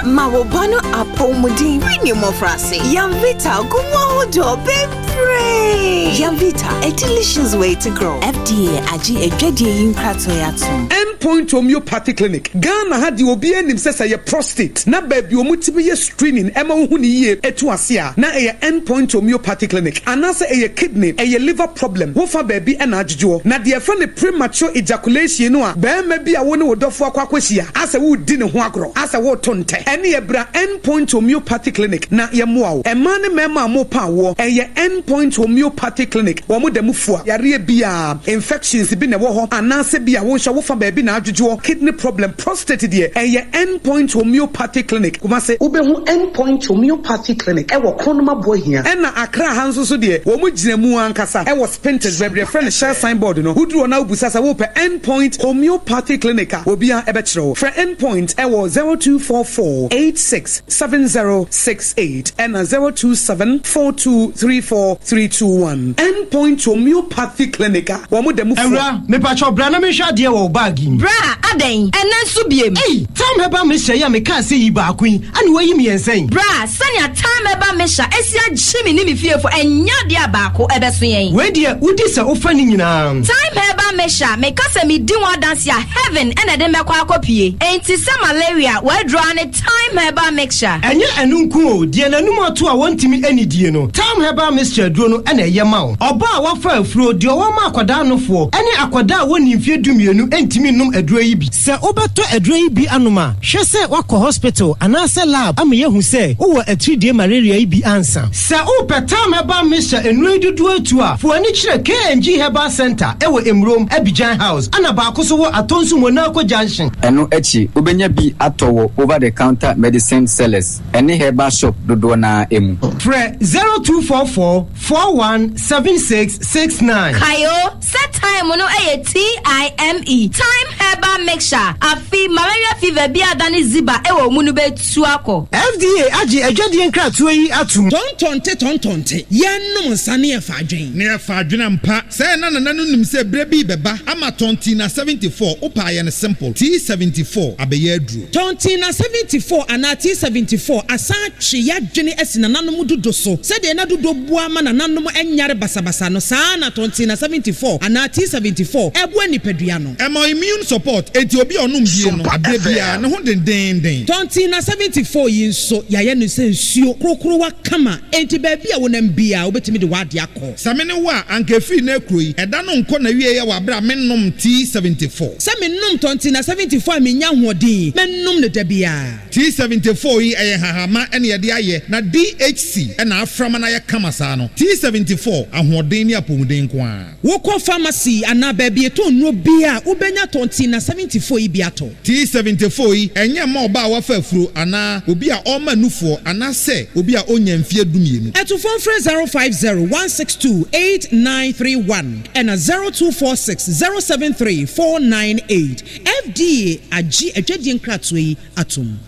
Ma wo ba no apɔmuden firi ne mmɔfraase. Yamvita gu mu ahodoɔ bebree. Hooray! Yamvita, a delicious way to grow. FDA agye adwadie yi nkratoɔ yi atom. Point Homeopathy Clinic, Ghana ha deɛ obiara nim sɛ sɛ ɛyɛ prostate na baabi a wɔtumi yɛ screening ma wohu no yie tu ase a, na ɛyɛ End Point Homeopathy Clinic. Anaasɛ ɛyɛ kidney, ɛyɛ liver problem, wofa baabi na adwodwoɔ. Na deɛ yɛfrɛ no premature ejaculation no a barima bi a wo ne wo dɔfoɔ akɔ akɔhyia asɛ woredi ne ho agorɔ, asɛ woreto ntɛ, ɛneɛ bra End Point Homeopathy Clinic na yɛmmoa wo. Mmaa ne mmarima a morepa awoɔ, ɛyɛ End Point Homeopathy Clinic, wɔn da mu fua. Yareɛ biara, infections bi na ɛwɔ hɔ anaasɛ bi a wo nso wofa baabi na adwodwoɔ, kidney problem, prostate deɛ, ɛyɛ End Point Homeopathy Clinic, Kumasi. Wobɛhu End Point Homeopathy Clinic wɔ Kronom Aboahia. Ɛna Accra ha nso so deɛ, wɔn gyina mu ankasa wɔ Spintex, baabi a yɛfrɛ no Shell sign board no. Woduru hɔ na wobisa sɛ wopɛ End Point Homeopathy Clinic a, obiara bɛkyerɛ wo. Frɛ End Point wɔ 0244 86 7068 ɛna 027 4234 321. End Point Homeopathy Clinic a wɔn da mu fua. Awura, mepakyɛw bra na menhwɛ adeɛ wɔ wo bag yi mu. Bra, adɛn? Ɛnnɛ nso biem? Ei! Tam herbal mixture yi a mekaa sɛ yi baako yi, ɛna woayi mmiɛnsa yi? Bra, sɛnea Tam herbal mixture asi agye me ne me fiefo, ɛnyɛ adeɛ a baako ɛbɛso yɛn. Wei deɛ, wodi sɛ wofa ne nyinaa. Thyme herbal mixture, meka sɛ medi ho adanse a, heaven na ɛde mɛkɔ akɔpue. Enti sɛ malaria, w'aduro ara ne Thyme herbal mixture. Ɛnyɛ ɛno nko o, deɛ n'anum ato a wɔntumi nnidie no, Thyme herbal mixture aduro no na ɛyɛ ma wo. Ɔbaa a wafa afuro, deɛ ɔwɔ ma akwadaa nofoɔ, ne akwadaa a wɔnnii mfeɛ dumienu ntumi nnom aduro yi bi. Sɛ wobɛtɔ aduro yi bi anom a, hwɛ sɛ woakɔ hospital anaasɛ lab ama yɛahu sɛ wowɔ atiridie malaria yi bi ansa. Sɛ wopɛ Thyme Herbal Mixture nnuro yi dodoɔ atu a, fa w'ani kyerɛ KNG Herbal Centre wɔ Emurom, Abidjan House, ɛna baako nso wɔ Atonsu Monaco Junction. Ɛno akyi, wobɛnya bi atɔ wɔ over the counter medicine sellers ne herbal shop dodoɔ no ara mu. Frɛ 0244 41 76 69. Kae o, sɛ thyme no yɛ TIME, Thyme Herbal Mixture, afe malaria fever bi a adane ziba wɔ wo mu no bɛtu akɔ. FDA agye adwadie nkratoɔ yi atom. Tɔntɔnte tɔntɔnte, yɛnnom nsa ne yɛfa adwen. Ne yɛfa adwen ampa. Sɛɛ na nana no nim sɛ berɛ bi rebɛba ama Tɔntina 74, wopɛ a yɛ no simple, T74 abɛyɛ aduro. Tɔntina 74 anaa T74 asan atwe y'adwene asi nananom dudo so. Sɛdeɛ na dudo boa ma nananom nyare basabasa no, saa ara na Tɔntina 74 anaa T74 boa nipadua no. Ɛma immune support, enti obi a ɔnom bie no, aberɛ biara, ne ho dendeenden. Tɔntina 74 yi nso, yɛayɛ no sɛ nsuo korokorowa kama, enti baabi a wonam biara, wobɛtumi de w'adeɛ akɔ. Sɛ me ne wo a, anka ɛfiri nnɛ rekuro yi, ɛda no nkɔ n'awieɛ wɔ aberɛ a mennom T74. Sɛ menom Tɔntina 74 a mennya ahoɔden, mɛnom no da biara. T74 yi ɛyɛ nhahamma na yɛde ayɛ na DHC na afra ma no ayɛ kama saa no. T74, ahoɔden ne apɔmuden nko ara. Wokɔ pharmacy anaa baabi yɛtɔn nnuro biara a, wobɛnya Tɔntina 74 yi bi atɔ. T74 yi, ɛnyɛ mma ɔbaa a wafa afuro anaa obi a ɔrema nufoɔ anaasɛ obi a ɔnnya mfeɛ dumienu. Atufoɔ mfrɛ 050 162 8931 ɛna 0246 073 498. FDA agye adwadie nkratoɔ yi atom.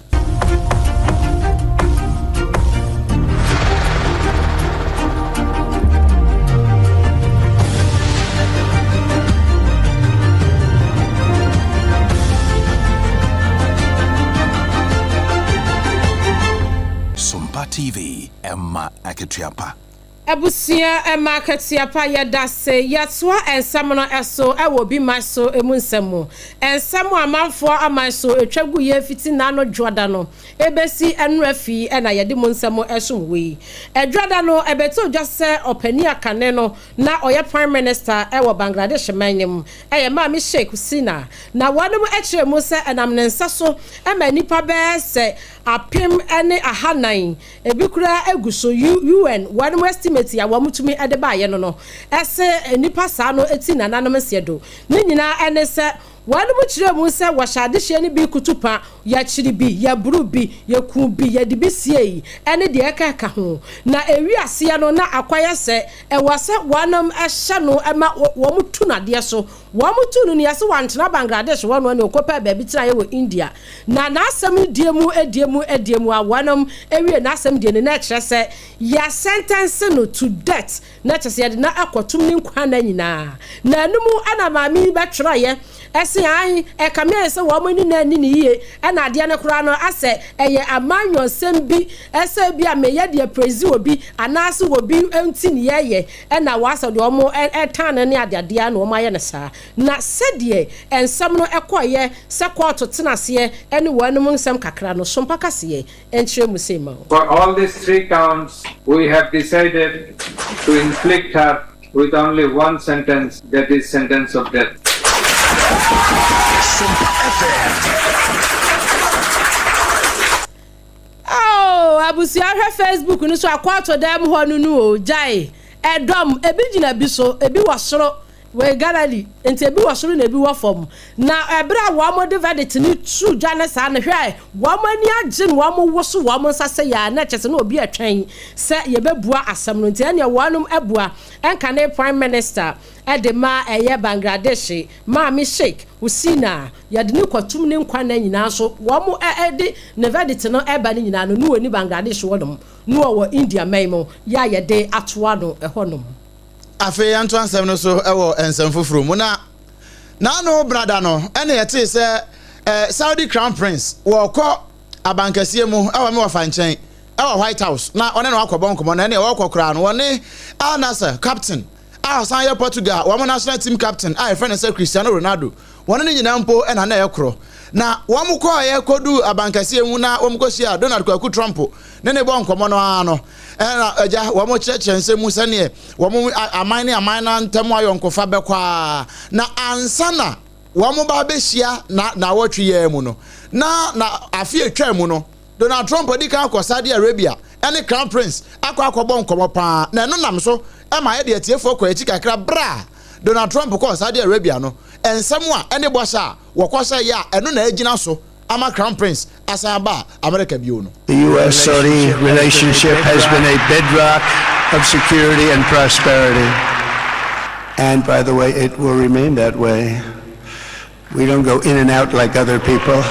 Sompa TV, ɛma akatua pa. Abusua ɛma akatua pa yɛdase. Yɛtoa nsɛm no so wɔ obi man so mu nsɛm mu. Nsɛm a amanfoɔ aman so twa gu yɛ fiti naano dwoada no bɛsi nnora fi na yɛde mu nsɛm som wo yi. Dwoada no ɛbɛtoo dwa sɛ ɔpanin a kane no na ɔyɛ Prime Minister wɔ Bangladesh man no mu yɛ Maame Sheikh Husina na wɔnom kyerɛɛ mu sɛ ɛnam ne nsa so ma nnipa bɛyɛ sɛ 1400 Ebi koraa gu so. UN wɔnom estimate a wɔn tumi de baeɛ no no se nnipa saa no ti nananom nseɛ do. Ne nyinaa ne sɛ wɔnom kyerɛɛ mu sɛ wɔhyɛ adehyeɛ no bi kutu pa, yɛkyere bi, yɛboro bi, yɛku bi, yɛde bi siei ne deɛ ɛkeka ho. Na ɛwi aseɛ no na akɔyɛ sɛ ɛwɔ sɛ wɔnom hyɛ no ma wɔn tu no adeɛ so. Wɔtuu no nea sɛ wantena Bangladesh hɔ no ɛna ɔkɔpɛɛ baabi tenaeɛ wɔ India. Na n'asɛm no die mu die mu die mu a wɔnom wiee n'asɛm die no na ɛkyerɛ sɛ yɛasɛntɛnse no to death na kyerɛ sɛ yɛde no akɔtom ne nkwa nna nyinaa. Na ɛno mu na maame yi bɛtwerɛeɛ Se aane, ɛkame ayɛ sɛ wɔn ani na anni no yie, ɛna adeɛ no koraa no asɛ ɛyɛ amanyɔsɛm bi sɛ ebia meyɛ deɛ praise obi anaase obi nti ne yɛyɛ ɛna wɔasɛ deɛ wɔn ɛtan no ne adeadeɛ na wɔn ayɛ no saa. Na sɛdeɛ nsɛm no ɛkɔeɛ sɛ kɔɔto tena aseɛ ɛne wɔn nsɛm kakra no, Sompa kaseɛ nkyerɛ mu sei ma wo. For all these three counts, we have decided to inflict her with only one sentence, that is sentence of death. Oh, abusua hwɛ Facebook no so akɔɔto dɛm hɔ no no o, gyae. Ɛdɔm, ebi gyina bi so, ebi wɔ soro. Wei Galilee, nti ebi wɔ soro na ebi wɔ fam. Na ɛberɛ a wɔde verdict no too dwa no saa no, hwɛ, wɔn ani agye na wɔwoso wɔn nsa sɛ yaa, na kyerɛ sɛ na obi retwɛn sɛ yɛbɛbua asɛm no. Nti ɛnneɛ wɔnom abua. Ɛnkane Prime Minister de ma ɛyɛ Bangladesh, Maame Sheikh Husina, yɛde no kɔtom ne nkwa nna nyinaa nso, wɔn de ne verdict no reba no nyinaa no, na ɔnni Bangladesh hɔnom, na ɔwɔ India man mu, yɛ a yɛde atoa no hɔnom. Afei yɛntoa nsɛm no so wɔ nsɛm foforo mu. Na n'ano brada no ɛna yɛtee sɛ eh, Saudi Crown Prince wɔkɔ abankɛseɛ mu ɛwɔ me wɔfa nkyɛn ɛwɔ White House na ɔne no akɔbɔ nkɔmmɔ na ɛne wɔkɔ koraa no wɔne Al Nassr captain a ɔsan yɛ Portugal wɔn national team captain a yɛfrɛ no sɛ Cristiano Ronaldo wɔne no nyinaa mpo ɛna na ɛyɛ korɔ na wɔn kɔɔeɛ kɔduu abankɛseɛ mu na wɔn kɔhyia Donald Kwaku Trump ne ne bɔ nkɔmmɔ no ara no Ɛna agya, wɔn kyerɛkyerɛ nsɛm mu sɛdeɛ wɔn aman ne aman no ntam ayɔnkofa bɛkɔ ara. Na ansa na wɔn ba abɛhyia na naawɔtwe yi mu no, na na afe atwa mu no, Donald Trump adi kan akɔ Saudi Arabia ne Crown Prince akɔ akɔbɔ nkɔmmɔ paa, na ɛno nam so ma yɛde atiefoɔ kɔ akyi kakra berɛ a Donald Trump kɔɔ Saudi Arabia no, nsɛm a ɛne bɔhyɛ a wɔkɔhyɛeɛ a ɛno na agyina so ama Crown Prince asan aba America bio no. The U.S.-Saudi relationship has been a bedrock of security and prosperity. And by the way, it will remain that way. We don't go in and out like other people.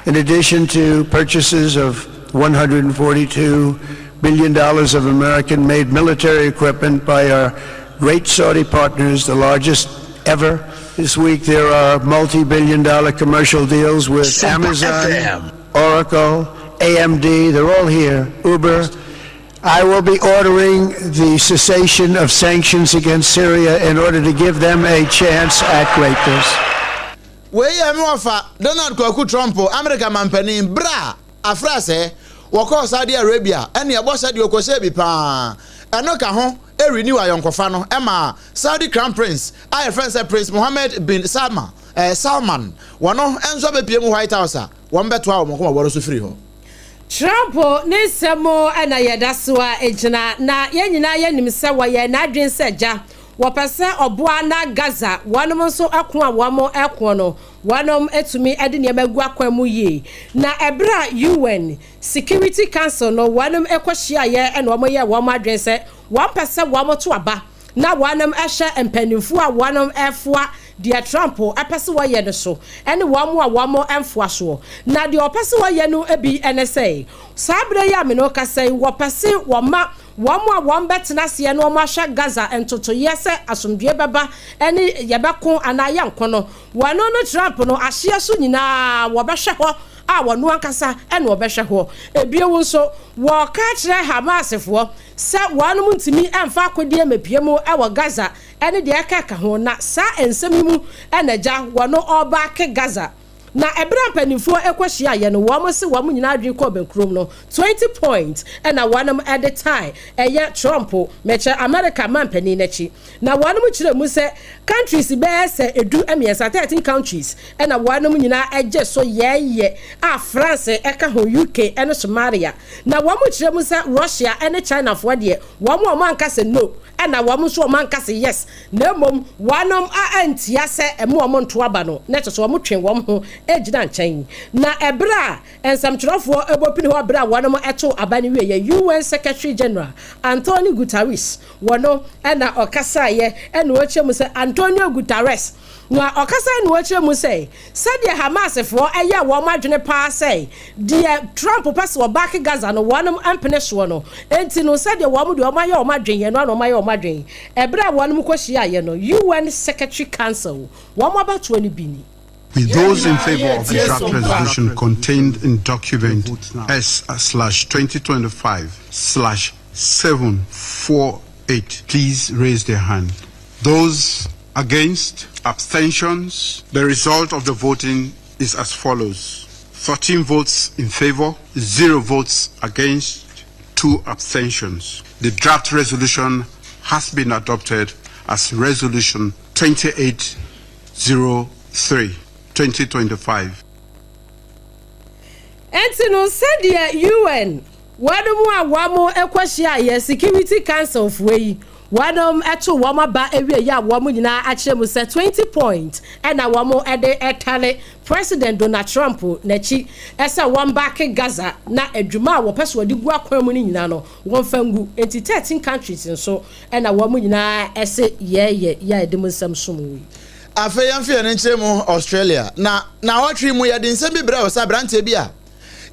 In addition to purchases of $142 billion of American-made military equipment by our great Saudi partners, the largest ever. This week there are multi-billion dollar commercial deals with Super Amazon, FM. Oracle, AMD, they're all here, Uber. I will be ordering the cessation of sanctions against Syria in order to give them a chance at greatness. Wei yɛ me wɔfa Donald Kwaku Trump, Amerika manpanin, berɛ a afra sɛ wɔkɔɔ Saudi Arabia ɛne ɛbɔ sɛ deɛ ɔkɔhyɛɛ bi paa. Ɛno ka ho renew ayɔnkofa no maa Saudi Crown Prince a yɛfrɛ no sɛ Prince Mohammed bin Salma, eh, Salman, wɔno nso abɛpue mu White House a wɔbɛtoa wɔn nkɔmmɔbɔ no so firi hɔ. Trump ne nsɛm na yɛda so ara gyina, na yɛn nyinaa yɛnim sɛ wɔyɛɛ n'adwene sɛ gya wɔpɛ sɛ ɔboa na Gaza wɔnom nso ko a wɔn ko no wɔnom tumi de nneɛma gu akwan mu yie. Na ɛberɛ a UN Security Council no wɔnom kɔ hyiaeɛ na wɔn yɛɛ wɔn adwene sɛ wɔn pɛ sɛ wɔn to aba na wɔnom hyɛ mpaninfoɔ a wɔnom foa deɛ Trump pɛ sɛ wɔyɛ no so ne wɔn a wɔn mfoa soɔ. Na deɛ ɔpɛ sɛ wɔyɛ no bi ne sɛ saa berɛ yi a me ne wo kasa yi wɔpɛ se wɔma wɔn a wɔn bɛtena aseɛ na wɔn ahwɛ Gaza ntotoeɛ sɛ asomdwoeɛ bɛba ne yɛbɛko anaa yɛnko no wɔno no Trump no ahyeɛ so nyinaa wɔbɛhwɛ hɔ a wɔno ankasa na wɔbɛhwɛ hɔ. Ebio nso, wɔreka akyerɛ Hamasfoɔ sɛ wɔnom ntumi mfa akodeɛ mmɛpue mu wɔ Gaza ne deɛ ɛkeka ho, na saa nsɛm yi mu na agya wɔno ɔrebaake Gaza. Na ɛberɛ a mpanimfoɔ kɔhyiaeɛ no, wɔn se wɔn nyinaa adwene kɔɔ bɛnkurom no, 20 point na wɔnom de tae ɛyɛ Trump, mekyerɛ America manpanin no akyi. Na wɔnom kyerɛ mu sɛ countries bɛyɛ sɛ ɛdu mmiɛnsa, 13 countries, na wɔnom nyinaa gye so yɛɛyɛ a France ka ho, UK ne Somalia. Na wɔn kyerɛ mu sɛ Russia ne China foɔ deɛ wɔn wɔn anka sɛ no ɛna wɔn nso wɔn anka sɛ yes na mmom wɔnom antia sɛ ɛmo wɔn nto aba no na kyerɛ sɛ wɔn twe wɔn ho gyina nkyɛn. Na ɛberɛ a nsɛmtwerɛfoɔ bɔ pini hɔ berɛ a wɔnom too aba no wieɛ UN Secretary General Antonio Guterres wɔno na ɔkasaeɛ na ɔkyerɛ mu sɛ. Antonio Guterres. Na ɔkasae na ɔkyerɛ mu sɛ, sɛdeɛ Hamasfoɔ yɛɛ wɔn adwene paa sɛ deɛ Trump pɛ sɛ ɔbaake Gaza no wɔnom mpene soɔ no nti no, sɛdeɛ wɔn deɛ wɔayɛ wɔn adwene ɛno ara na wɔayɛ wɔn adwene. Ɛberɛ a wɔnom kɔhyiaeɛ no, UN Secretary Council wɔn abatoɔ no bi ni. With those in favor of the draft resolution contained in document S slash 2025 slash 748, please raise their hand. Those against, abstentions. The result of the voting is as follows. 13 votes in favor, 0 votes against, 2 abstentions. The draft resolution has been adopted as Resolution 2803, 2025. Enti no, sɛdeɛ UN wɔnom a wɔn kɔhyiaeɛ, Security Council foɔ yi, wɔnom too wɔn aba awieɛ a wɔn nyinaa akyerɛ mu sɛ 20 point na wɔn de tare President Donald Trump n'akyi sɛ wɔn backe Gaza na adwuma a wɔpɛ sɛ wɔde gu akwan mu no nyinaa no wɔmfa ngu. Enti 13 countries nso na wɔn nyinaa se yɛɛyɛ yɛ a yɛde mu nsɛm som wo yi. Afei yɛmfa yɛn ani nkyerɛ mu Australia. Na naawɔtwe yi mu yɛde nsɛm bi brɛɛ wo sɛ aberanteɛ bi a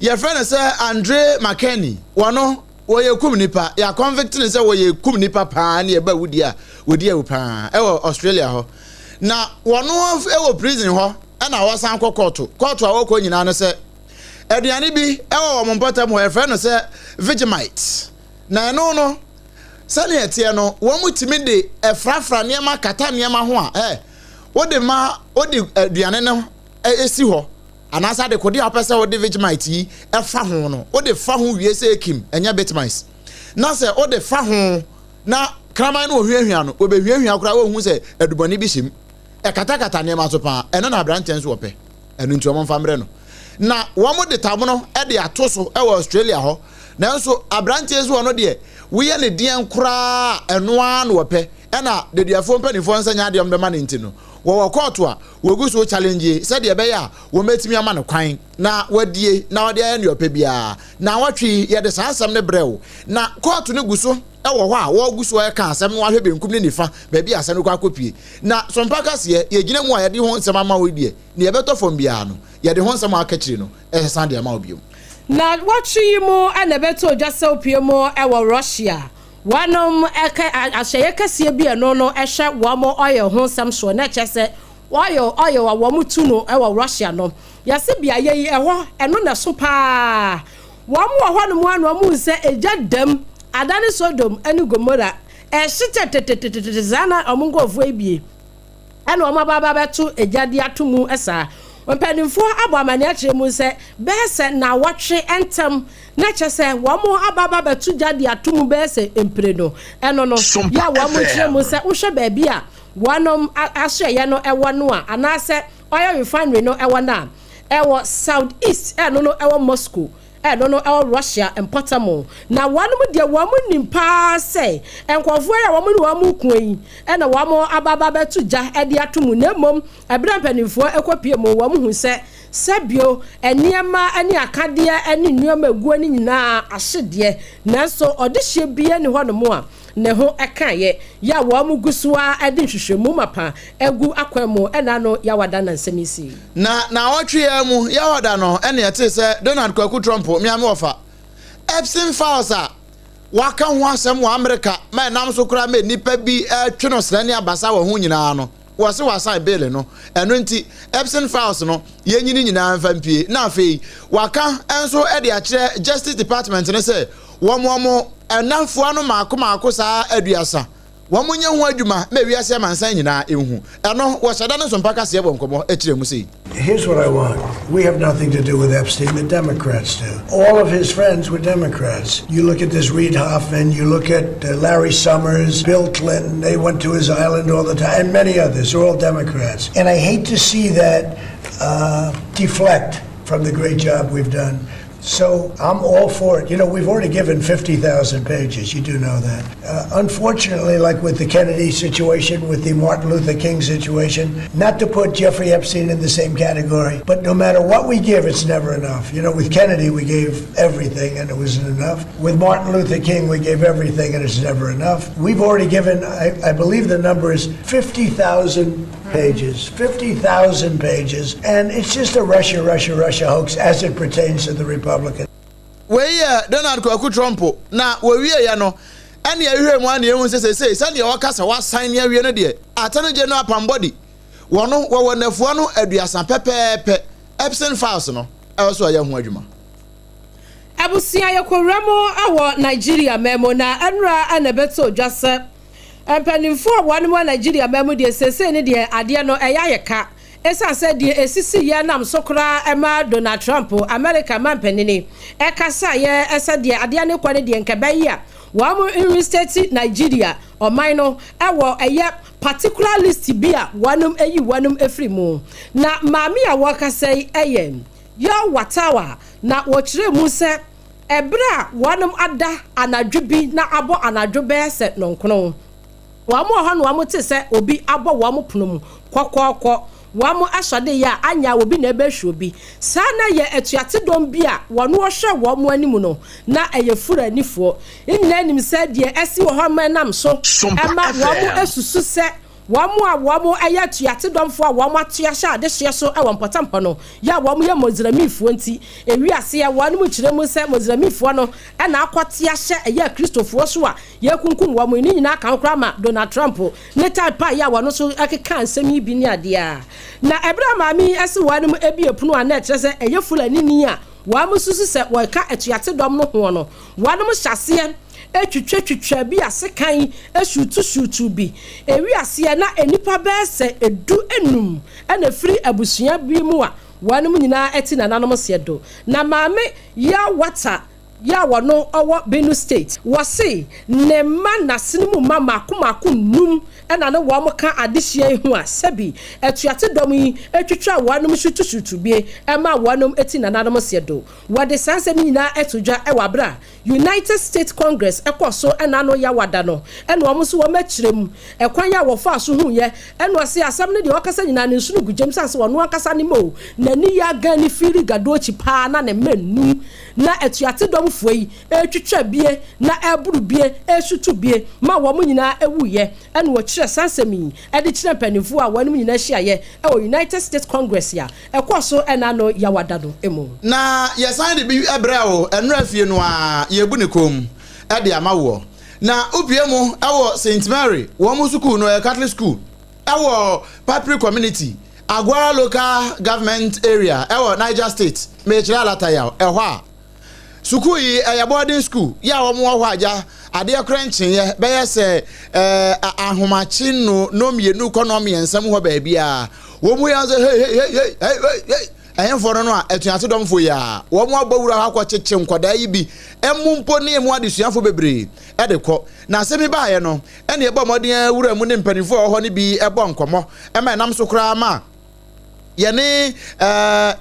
yɛfrɛ no sɛ Andre McKennie, wɔno wɔyɛ kum nipa, yɛ convict no sɛ wɔyɛ kum nipa paa ne ɛba wudi a wɔdi awu paa ɛwɔ Australia hɔ. Na wɔno ɛwɔ prison hɔ ɛna wɔsan kɔ kɔɔto. Kɔɔto a wɔkɔ nyinaa no sɛ aduane bi ɛwɔ wɔn mpɔtam hɔ yɛfrɛ no sɛ Vegemite. Na ɛno no sɛnea ɛteɛ no, wɔtumi de frafra nneɛma kata nneɛma ho a, ɛ wode ma wode aduane no si hɔ anaasɛ adekode a wopɛ sɛ wode Vegemite yi fa ho no, wode fa ho wie sɛ ekim, ɛnyɛ Bitmice. Na sɛ wode fa ho na kraman no ohuahua no, obehuahua koraa wonhu sɛ adubɔne bi hyɛ mu. Ɛkatakata nneɛma so paa. Ɛno na aberanteɛ nso wɔpɛ. Ɛno nti wɔmfa mmerɛ no. Na wɔde tamono de ato so wɔ Australia hɔ. Nanso aberanteɛ nso ɔno deɛ, woyɛ no deɛn koraa a, ɛno ara na ɔpɛ. Ɛna deduafoɔ mpanimfoɔ nsa nya adeɛ a wɔbɛma no nti no, wɔwɔ kɔɔto a wɔgu so challenge sɛdeɛ ɛbɛyɛ a wɔbɛtumi ama no kwan na wadie na ɔde ayɛ deɛ ɔpɛ biara. Naawɔtwe yi, yɛde saa asɛm no brɛ wo. Na kɔɔto no gu so wɔ hɔ a wɔgu so reka asɛm no ahwɛ benkum ne nifa baabi a asɛm no kɔ akɔpue. Na Sompa kaseɛ, yɛgyina mu a yɛde ho nsɛm ama wo yi deɛ, nea ɛbɛtɔ fam biara no, yɛde ho nsɛm a aka akyire no san de ama wo bio. Nnawɔtwe yi mu na ɛbɛtɔ dwa sɛ opue mu wɔ Russia. Wɔnom kɛ ahyɛeɛ kɛseɛ bi a ɛno no hwɛ wɔn oil ho nsɛm soɔ na ɛkyerɛ sɛ oil oil a wɔn tu no wɔ Russia no yɛse beaeɛ yi ɛhɔ ɛno na ɛso paa. Wɔn wɔ hɔ nom a na wɔn hu sɛ egya dam adane Sodom ne Gomora ɛhye tɛtɛtɛtɛtɛ saa na wɔn nkorɔfoɔ yi bie. Ɛna wɔn aba abɛto egya de ato mu saa. Mpanimfoɔ abɔ amanneɛ akyerɛ mu sɛ bɛyɛ sɛ nnawɔtwe ntam na kyerɛ sɛ wɔn aba abɛto gya de ato mu bɛyɛ sɛ mprenu. Ɛno no, yɛ a wɔn kyerɛ mu sɛ wohwɛ baabi a wɔn asoɛeɛ no wɔ no a, anaasɛ oil refinery no wɔ no a, ɛwɔ South East, ɛno no ɛwɔ Moscow. Ɛno no ɛwɔ Russia mpɔtam. Na wɔnom deɛ wɔn nim paa sɛ nkorɔfoɔ yi a wɔn ne wɔn reko yi na wɔn aba aba abɛto gya de ato mu. Na mmom ɛberɛ a mpanimfoɔ kɔ pie mu wɔn hu sɛ sɛbio nneɛma ne akadeɛ ne nneɛma ɛguo no nyinaa ahye deɛ, nanso ɔdehyeɛ biara nni hɔnom a ne ho kaeɛ. Yɛ a wɔn gu so ara de nhwehwɛmu mapa agu akwan mu ɛna ano Yawada na nsɛm yi sii. Na naawɔtwe yi ara mu Yawada no na yɛtee sɛ Donald Kwaku Trump mmea me wɔfa Epstein Files a wɔaka ho asɛm wɔ Amerika ma ɛnam so koraa ma nnipa bi retwe no srɛ ne abasa wɔ ho nyinaa no, wɔse wɔasan bail no. Ɛno nti Epstein Files no yɛnyi ne nyinaa mfa mpue. Na afei wɔaka nso de akyerɛ Justice Department no sɛ wɔn wɔn nnamfoa no mmaako mmaako saa aduasa wɔn nyɛ ho adwuma ma wiase amansan nyinaa nhu. Ɛno wɔhyɛ da ne Nsompa kaseɛ bɔ nkɔmmɔ kyerɛ mu sei. Here's what I want. We have nothing to do with Epstein. The Democrats do. All of his friends were Democrats. You look at this Reid Hoffman, you look at uh, Larry Summers, Bill Clinton, they went to his island all the time, and many others. They're all Democrats. And I hate to see that uh, deflect from the great job we've done. So I'm all for it. You know, we've already given 50,000 pages. You do know that. Uh, unfortunately, like with the Kennedy situation, with the Martin Luther King situation, not to put Jeffrey Epstein in the same category, but no matter what we give, it's never enough. You know, with Kennedy, we gave everything and it wasn't enough. With Martin Luther King, we gave everything and it's never enough. We've already given, I, I believe the number is 50,000 pages, 50,000 pages, and it's just a Russia, Russia, Russia hoax as it pertains to the Republicans. Wei yɛ Donald Kwaku Trump na wɔwieɛ no ɛne ɛhwehwɛ mu a na ɛhu sɛ seesei sɛdeɛ wɔka sɛ wasan ne awie no deɛ Attorney General Pambody wɔno wɔwɔ nnafua no aduasa pɛpɛɛpɛ Epson files no ɛwɔ so ɔyɛ ho adwuma. Abusua yɛkɔwura mu wɔ Nigeria man mu na ɛnora na ɛbɛtɔ dwa sɛ Mpanimfoɔ a wɔn wɔ Nigeria man mu deɛ seesei no deɛ adeɛ no ɛyɛ ayɛ ka ɛsiane sɛ deɛ ɛsisiiɛ nam so koraa ma Donald Trump, America manpanini, ɛkasaeɛ sɛ deɛ adeɛ no kɔ no deɛ nka ɛbɛye a wɔn nrestate Nigeria ɔman no wɔ ɛyɛ particular list bi a wɔn ayi wɔn afiri mu. Na maame a wɔkasa yi ɛyɛ Yao Watawa na wɔkyerɛ mu sɛ Ɛberɛ a wɔnom ada anadwo bi na abɔ anadwo bɛyɛ sɛ nɔnkono, wɔn wɔ hɔ na wɔn te sɛ obi abɔ wɔn pono mu kɔkɔɔkɔ, wɔn asɔdeeɛ a anya obi na ɛbɛhwe obi. Saa na ɛyɛ atuatedɔm bi a wɔn ɔhwɛ wɔn anim no na ɛyɛ Fulanifoɔ. Yɛn nyinaa nim sɛ deɛ asi wɔ hɔ no nam so ma wɔn susu sɛ Wɔn a wɔyɛ atuatedɔmfoɔ a wɔato ahyɛ adehyeɛ so wɔ mpɔtam hɔ no yɛ a wɔyɛ Mosremifoɔ nti, ewiaseɛ wɔn mu kyerɛ mu sɛ Mosremifoɔ no na akɔte ahyɛ ɛyɛ Akristofoɔ so a yɛrekunkum wɔn yi. Ne nyinaa ka ho koraa ma Donald Trump ne type a yɛ a wɔn nso keka nsɛm yi bi ne adeɛ a. Na ɛberɛ a maame yi se wɔn bue pono a na ɛkyerɛ sɛ ɛyɛ Fulanini a wɔsusu sɛ wɔka atuatedɔm no hoɔ no, wɔn hyɛ aseɛ twitwatwitwaa bi asekan suutusuutuu bi. Ewi aseɛ na nnipa bɛyɛ sɛ du num na ɛfiri abusua bi mu a wɔnom nyinaa te nananom seɛ do. Na Maame Yaw Wata yi a ɔno ɔwɔ Benue State, wɔse ne mma nasene mu mma mmaako mmaako nnum na ne wɔn ka adehyeɛ yi ho a sɛbi atuate dɔm yi twitwaa wɔnom suutusuutu bi maa wɔnom te nananom seɛ do. Wɔde saa nsɛm yi nyinaa to dwa wɔ abere a United States Congress kɔ so na ano yaw ada no, ɛna wɔn nso wɔn akyerɛ mu ɛkwan a wɔfaa so huiɛ, ɛna ɔse asɛm no deɛ ɔkasa nyinaa ne nsono gu gyam sane sɛ ɔno ankasa ne mma o, n'ani yɛ agan ne fiiri Gadochi paa na ne mma nnum na atuatedɔm foɔ yi retwitwa bie na ɛreboro bie resutu bie ma wɔn nyinaa wuiɛ, ɛna ɔkyerɛ saa nsɛm yi de kyerɛ mpanimfoɔ a wɔnom nyinaa hyiaeɛ wɔ United States Congress a ɛkɔɔ so ɛna ano Yawada no mu. Na yɛsan de bi brɛɛ wo nnora fie no ara, yɛrebu ne kɔn mu de ama woɔ. Na wopue mu wɔ Saint Mary, wɔn sukuu no, ɛyɛ Catholic school, wɔ Papri Community, Agwara Local Government Area wɔ Niger State, merekyerɛ Alatayaw, ɛhɔ a. Sukuu yi, ɛyɛ boarding school yi a wɔn wɔ hɔ agya, adeɛ korɛ nkyeeɛ, bɛyɛ sɛ ɛɛ ahomakye no nnɔmmienu kɔ nnɔmmiɛnsa mu hɔ baabi a, wɔn mu yɛ sɛ hei hei hei hei hei hei hei ɛhenfoɔ no no a atuate dɔmfoɔ yi a wɔn abɔ wura hɔ akɔkyekye nkwadaa yi bi ɛmu mpo ne emu adesuafoɔ bebree ɛde kɔ. Na asɛm yi baeɛ no, ɛne ɛbɔ mmɔden wura mu ne mpanimfoɔ a wɔwɔ hɔ no bi ɛbɔ nkɔmmɔ ɛma ɛnam so koraa ma yɛne uh,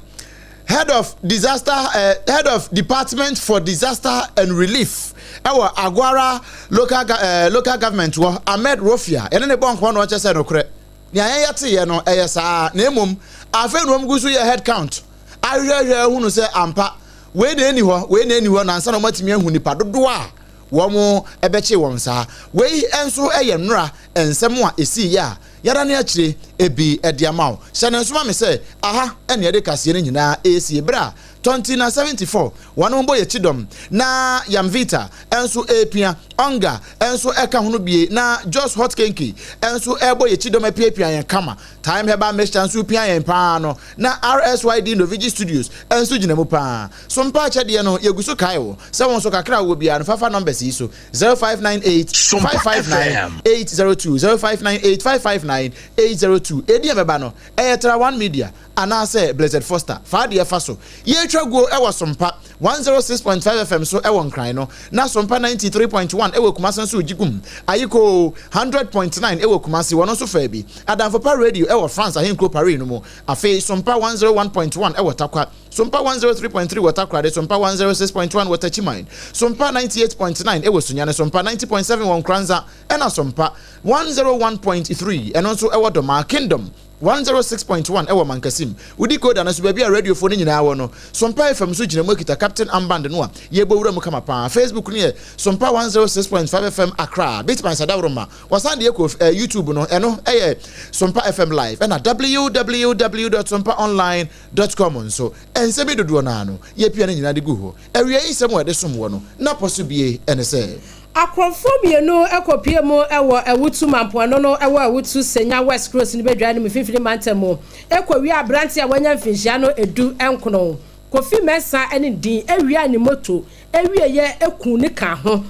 head of disaster uh, head of department for disaster and relief ɛwɔ Agwara local uh, local government wɔ Ahmed Rofia yɛne ne bɔ nkɔmmɔ na ɔkyɛ sɛ nokorɛ nea yɛn yɛteeɛ no ɛyɛ saa na mmom afei na wɔn gu so yɛ head count ahwehwɛhwɛ ahunu sɛ ampa wei na ɛni hɔ wei na ɛni hɔ nansa na wɔatumi ahu nipa dodoɔ a wɔn ɛbɛkye wɔn saa wei nso ɛyɛ nnora nsɛm a ɛsiiɛ a Yɛada no akyire bi de ama wo. Hyɛ no nso ma me sɛ aha na yɛde kaseɛ no nyinaa resie berɛ a Tonti na 74 wɔnom bɔ yɛkyi dɔm na Yamvita nso repia, Onga nso ka ho no bie na Jos Hot Kenke nso rebɔ yɛkyi dɔm apiapia yɛn kama. Thyme Herbal Mixture nso repia yɛn paa no na RSYD Novigi Studios nso gyina mu paa. So mpa akyɛdeɛ no yɛgu so kae wo sɛ wo nso kakra a wowɔ biara no fa fa numbers yi so 0598 559 802. 802, 0598 559 802. Edin a ɛbɛba no, ɛyɛ Tra One Media anaasɛ Blessed Foster. Fa adeɛ fa so. Yɛretwa guo wɔ Sompa 106.5 FM so wɔ Nkran no, na Sompa 93.1 wɔ Kumasi nso regye gum. Ayikoo 100.9 wɔ Kumasi, wɔn nso faa bi. Adamfo Pa Radio wɔ France ahenkuro Paris no mu. Afei Sompa 101.1 wɔ Tarkwa, Sompa 103.3 wɔ Takoradi, Sompa 106.1 wɔ Techiman, Sompa 98.9 wɔ Sunyani, Sompa 90.7 wɔ Nkoranza, ɛna Sompa 101.3 ɛno nso wɔ Domaa, Kingdom 106.1 wɔ Mankasim. Wo decoder no so baabi a radiofoɔ no nyinaa wɔ no, Sompa FM nso gyina mu kita Captain Armband no a yɛbɔ wura mu kama paa. Facebook no yɛ Sompa 106.5 FM Accra, Bitmines Adaworoma. Wɔsan de kɔ eh, YouTube no, ɛno yɛ Sompa FM Live, ɛna www dot sompaonline dot com nso. Nsɛm yi dodoɔ no ara no, yɛpia ne nyinaa de gu hɔ. Awia yi nsɛm a yɛde som wɔ no, n'apɔ so bie ne sɛ. Akorɔmfoɔ mmienu kɔpue mu wɔ Awutu Mampoano no wɔ Awutu Senya West Kurosi no badwa no mu Mfimfini Mantam mu kɔwiaa aberanteɛ a wanya mfinhyia no du nkono, Kofi Mensah ne ne din, wiaa ne moto wieeɛ kuu no kaa ho,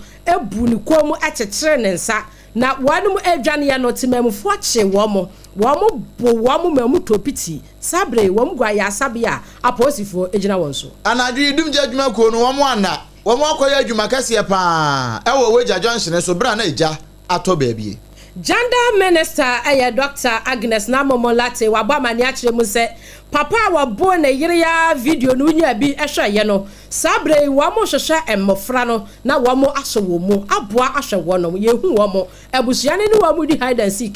buu ne kɔn mu kyekyeree ne nsa na wɔnom redwaneɛ no temamufoɔ kyee wɔn, wɔn bo wɔn ma mu tɔɔ piti. Saa berɛ yi wɔn gu ayaresabea a apolisifoɔ gyina wɔn so. Anadwo yi dumgya adwumakuo no wɔn anna. Wɔakɔyɛ adwuma kɛseɛ pa ara wɔ Wagya Junction so berɛ a na egya atɔ baabi. Gender Minister yɛ Dɔkta Agnes Namomo Lartey wabɔ amaneɛ akyerɛ mu sɛ papa a wɔboo ne yere ara video no nyaa bi hwɛeɛ no, saa berɛ yi wɔrehwehwɛ mmɔfra no na wɔasɔ wɔn mu aboa ahwɛ wɔnom, yɛhu wɔn, abusua no ne wɔn redi hide and seek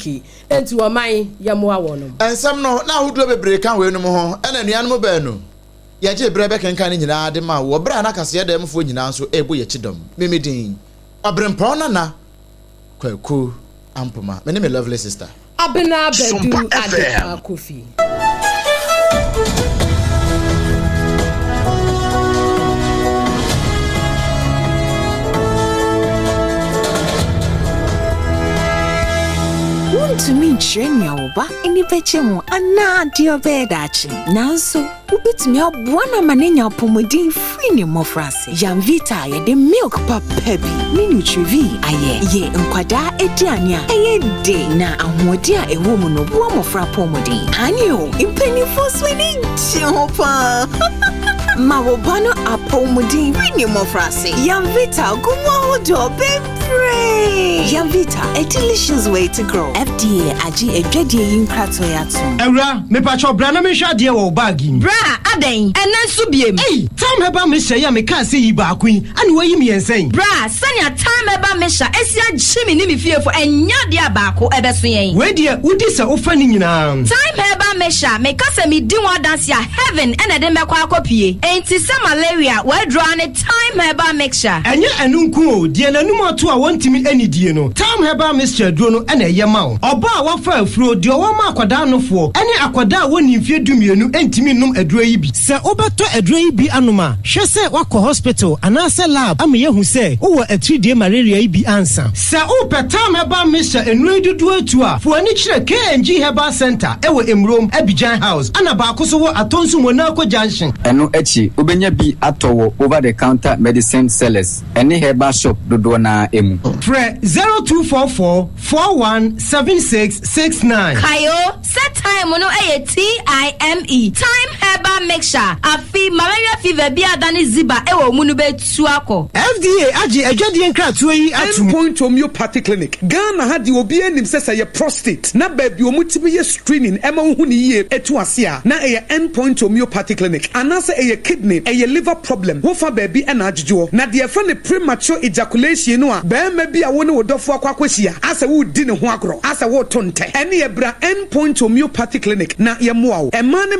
enti ɔman yɛmmoa wɔnom. Nsɛm no, na ahodoɔ bebree ka weinom ho, ɛna anuanom baanu. Yɛgyee berɛ bɛkenkan ne nyinaa de maa wo wɔ berɛ a na kaseɛ dan mufoɔ nyinaa nso rebɔ yɛn akyi dɔm. Me me din, Ɔberempɔn Nana Kwaku Ampoma. Me ne me lovely sister. Abena Badu Adepa Kofi. Wuntumi nkyerɛ nea wo ba ani bɛgye ho anaa deɛ ɔbɛyɛ daakye, nanso Wobɛtumi aboa no ama no anya apɔmuden firi ne mmɔfraase. Yamvita a yɛde milk papa bi ne Nutrivie ayɛ yɛ nkwadaa aduane a ɛyɛ de na ahoɔden a ɛwɔ mu no boa mmɔfra apɔmuden. Aane o, mpanimfoɔ nso ani gye ho paa. Ma wo ba no apɔmuden firi ne mmɔfraase. Yamvita gu mu ahodoɔ bebree. Yamvita, a delicious way to grow. FDA agye adwadie yi nkratoɔ yi atom. Awura, mepakyɛw bra na menhwɛ adeɛ wɔ wo bag yi mu. Bra, adɛn? Ɛnnɛ nso biem? Ei! Tam Herbal Mixture yi a mekaa sɛ yi baako yi, ɛna woayi mmiɛnsa yi? Bra, sɛnea Tam Herbal Mixture asi agye me ne me fiefo, ɛnyɛ adeɛ a baako ɛbɛso yɛn. Wei deɛ, wodi sɛ wofa ne nyinaa. Tam Herbal Mixture, meka sɛ medi ho adanse a, heaven na ɛde mɛkɔ akɔpue. Enti sɛ malaria, w'aduro ara ne Thyme Herbal Mixture. Ɛnyɛ ɛno nko o, deɛ n'anum ato a wɔntumi nnidie no, Thyme Herbal Mixture aduro no na ɛyɛ ma wo. Ɔbaa a wafa afuro, deɛ ɔwɔ ma akwadaa nofoɔ, ne akwadaa a wɔnnii mfeɛ dumienu ntumi nnom aduro yi bi. Sɛ wobɛtɔ aduro yi bi anom a, hwɛ sɛ woakɔ hospital anaasɛ lab ama yɛahu sɛ wowɔ atiridie malaria yi bi ansa. Sɛ wopɛ Thyme Herbal Mixture nnuro yi dodoɔ atu a, fa w'ani kyerɛ KNG Herbal Centre wɔ Emurom, Abidjan House, ɛna baako nso wɔ Atonsu Monaco Junction. Ɛno akyi, wobɛnya bi atɔ wɔ over the counter medicine sellers ne herbal shop dodoɔ no ara mu. Frɛ 0244 41 76 69. Kae o sɛ thyme no yɛ TIME, Thyme Herbal Mixture, afe malaria fever bi a adane ziba wɔ wo mu no bɛtu akɔ. FDA agye adwadie nkratoɔ yi atom. End Point Homeopathy Clinic, Ghana ha deɛ obiara nim sɛ sɛ ɛyɛ prostate na baabi a wɔtumi yɛ screening ɛma wohu no yie ɛtu ase a na ɛyɛ End Point Homeopathy Clinic anaasɛ ɛyɛ kidney, ɛyɛ liver problem, wofa baabi ɛna adwodwoɔ. Na deɛ yɛfrɛ no premature ejaculation no a barima bi a wo ne wo dɔfoɔ akɔ akɔhyia asɛ woredi ne ho agorɔ, asɛ woreto ntɛ, ɛneɛ bra End Point Homeopathy Clinic na yɛmmoa wo. Mmaa ne.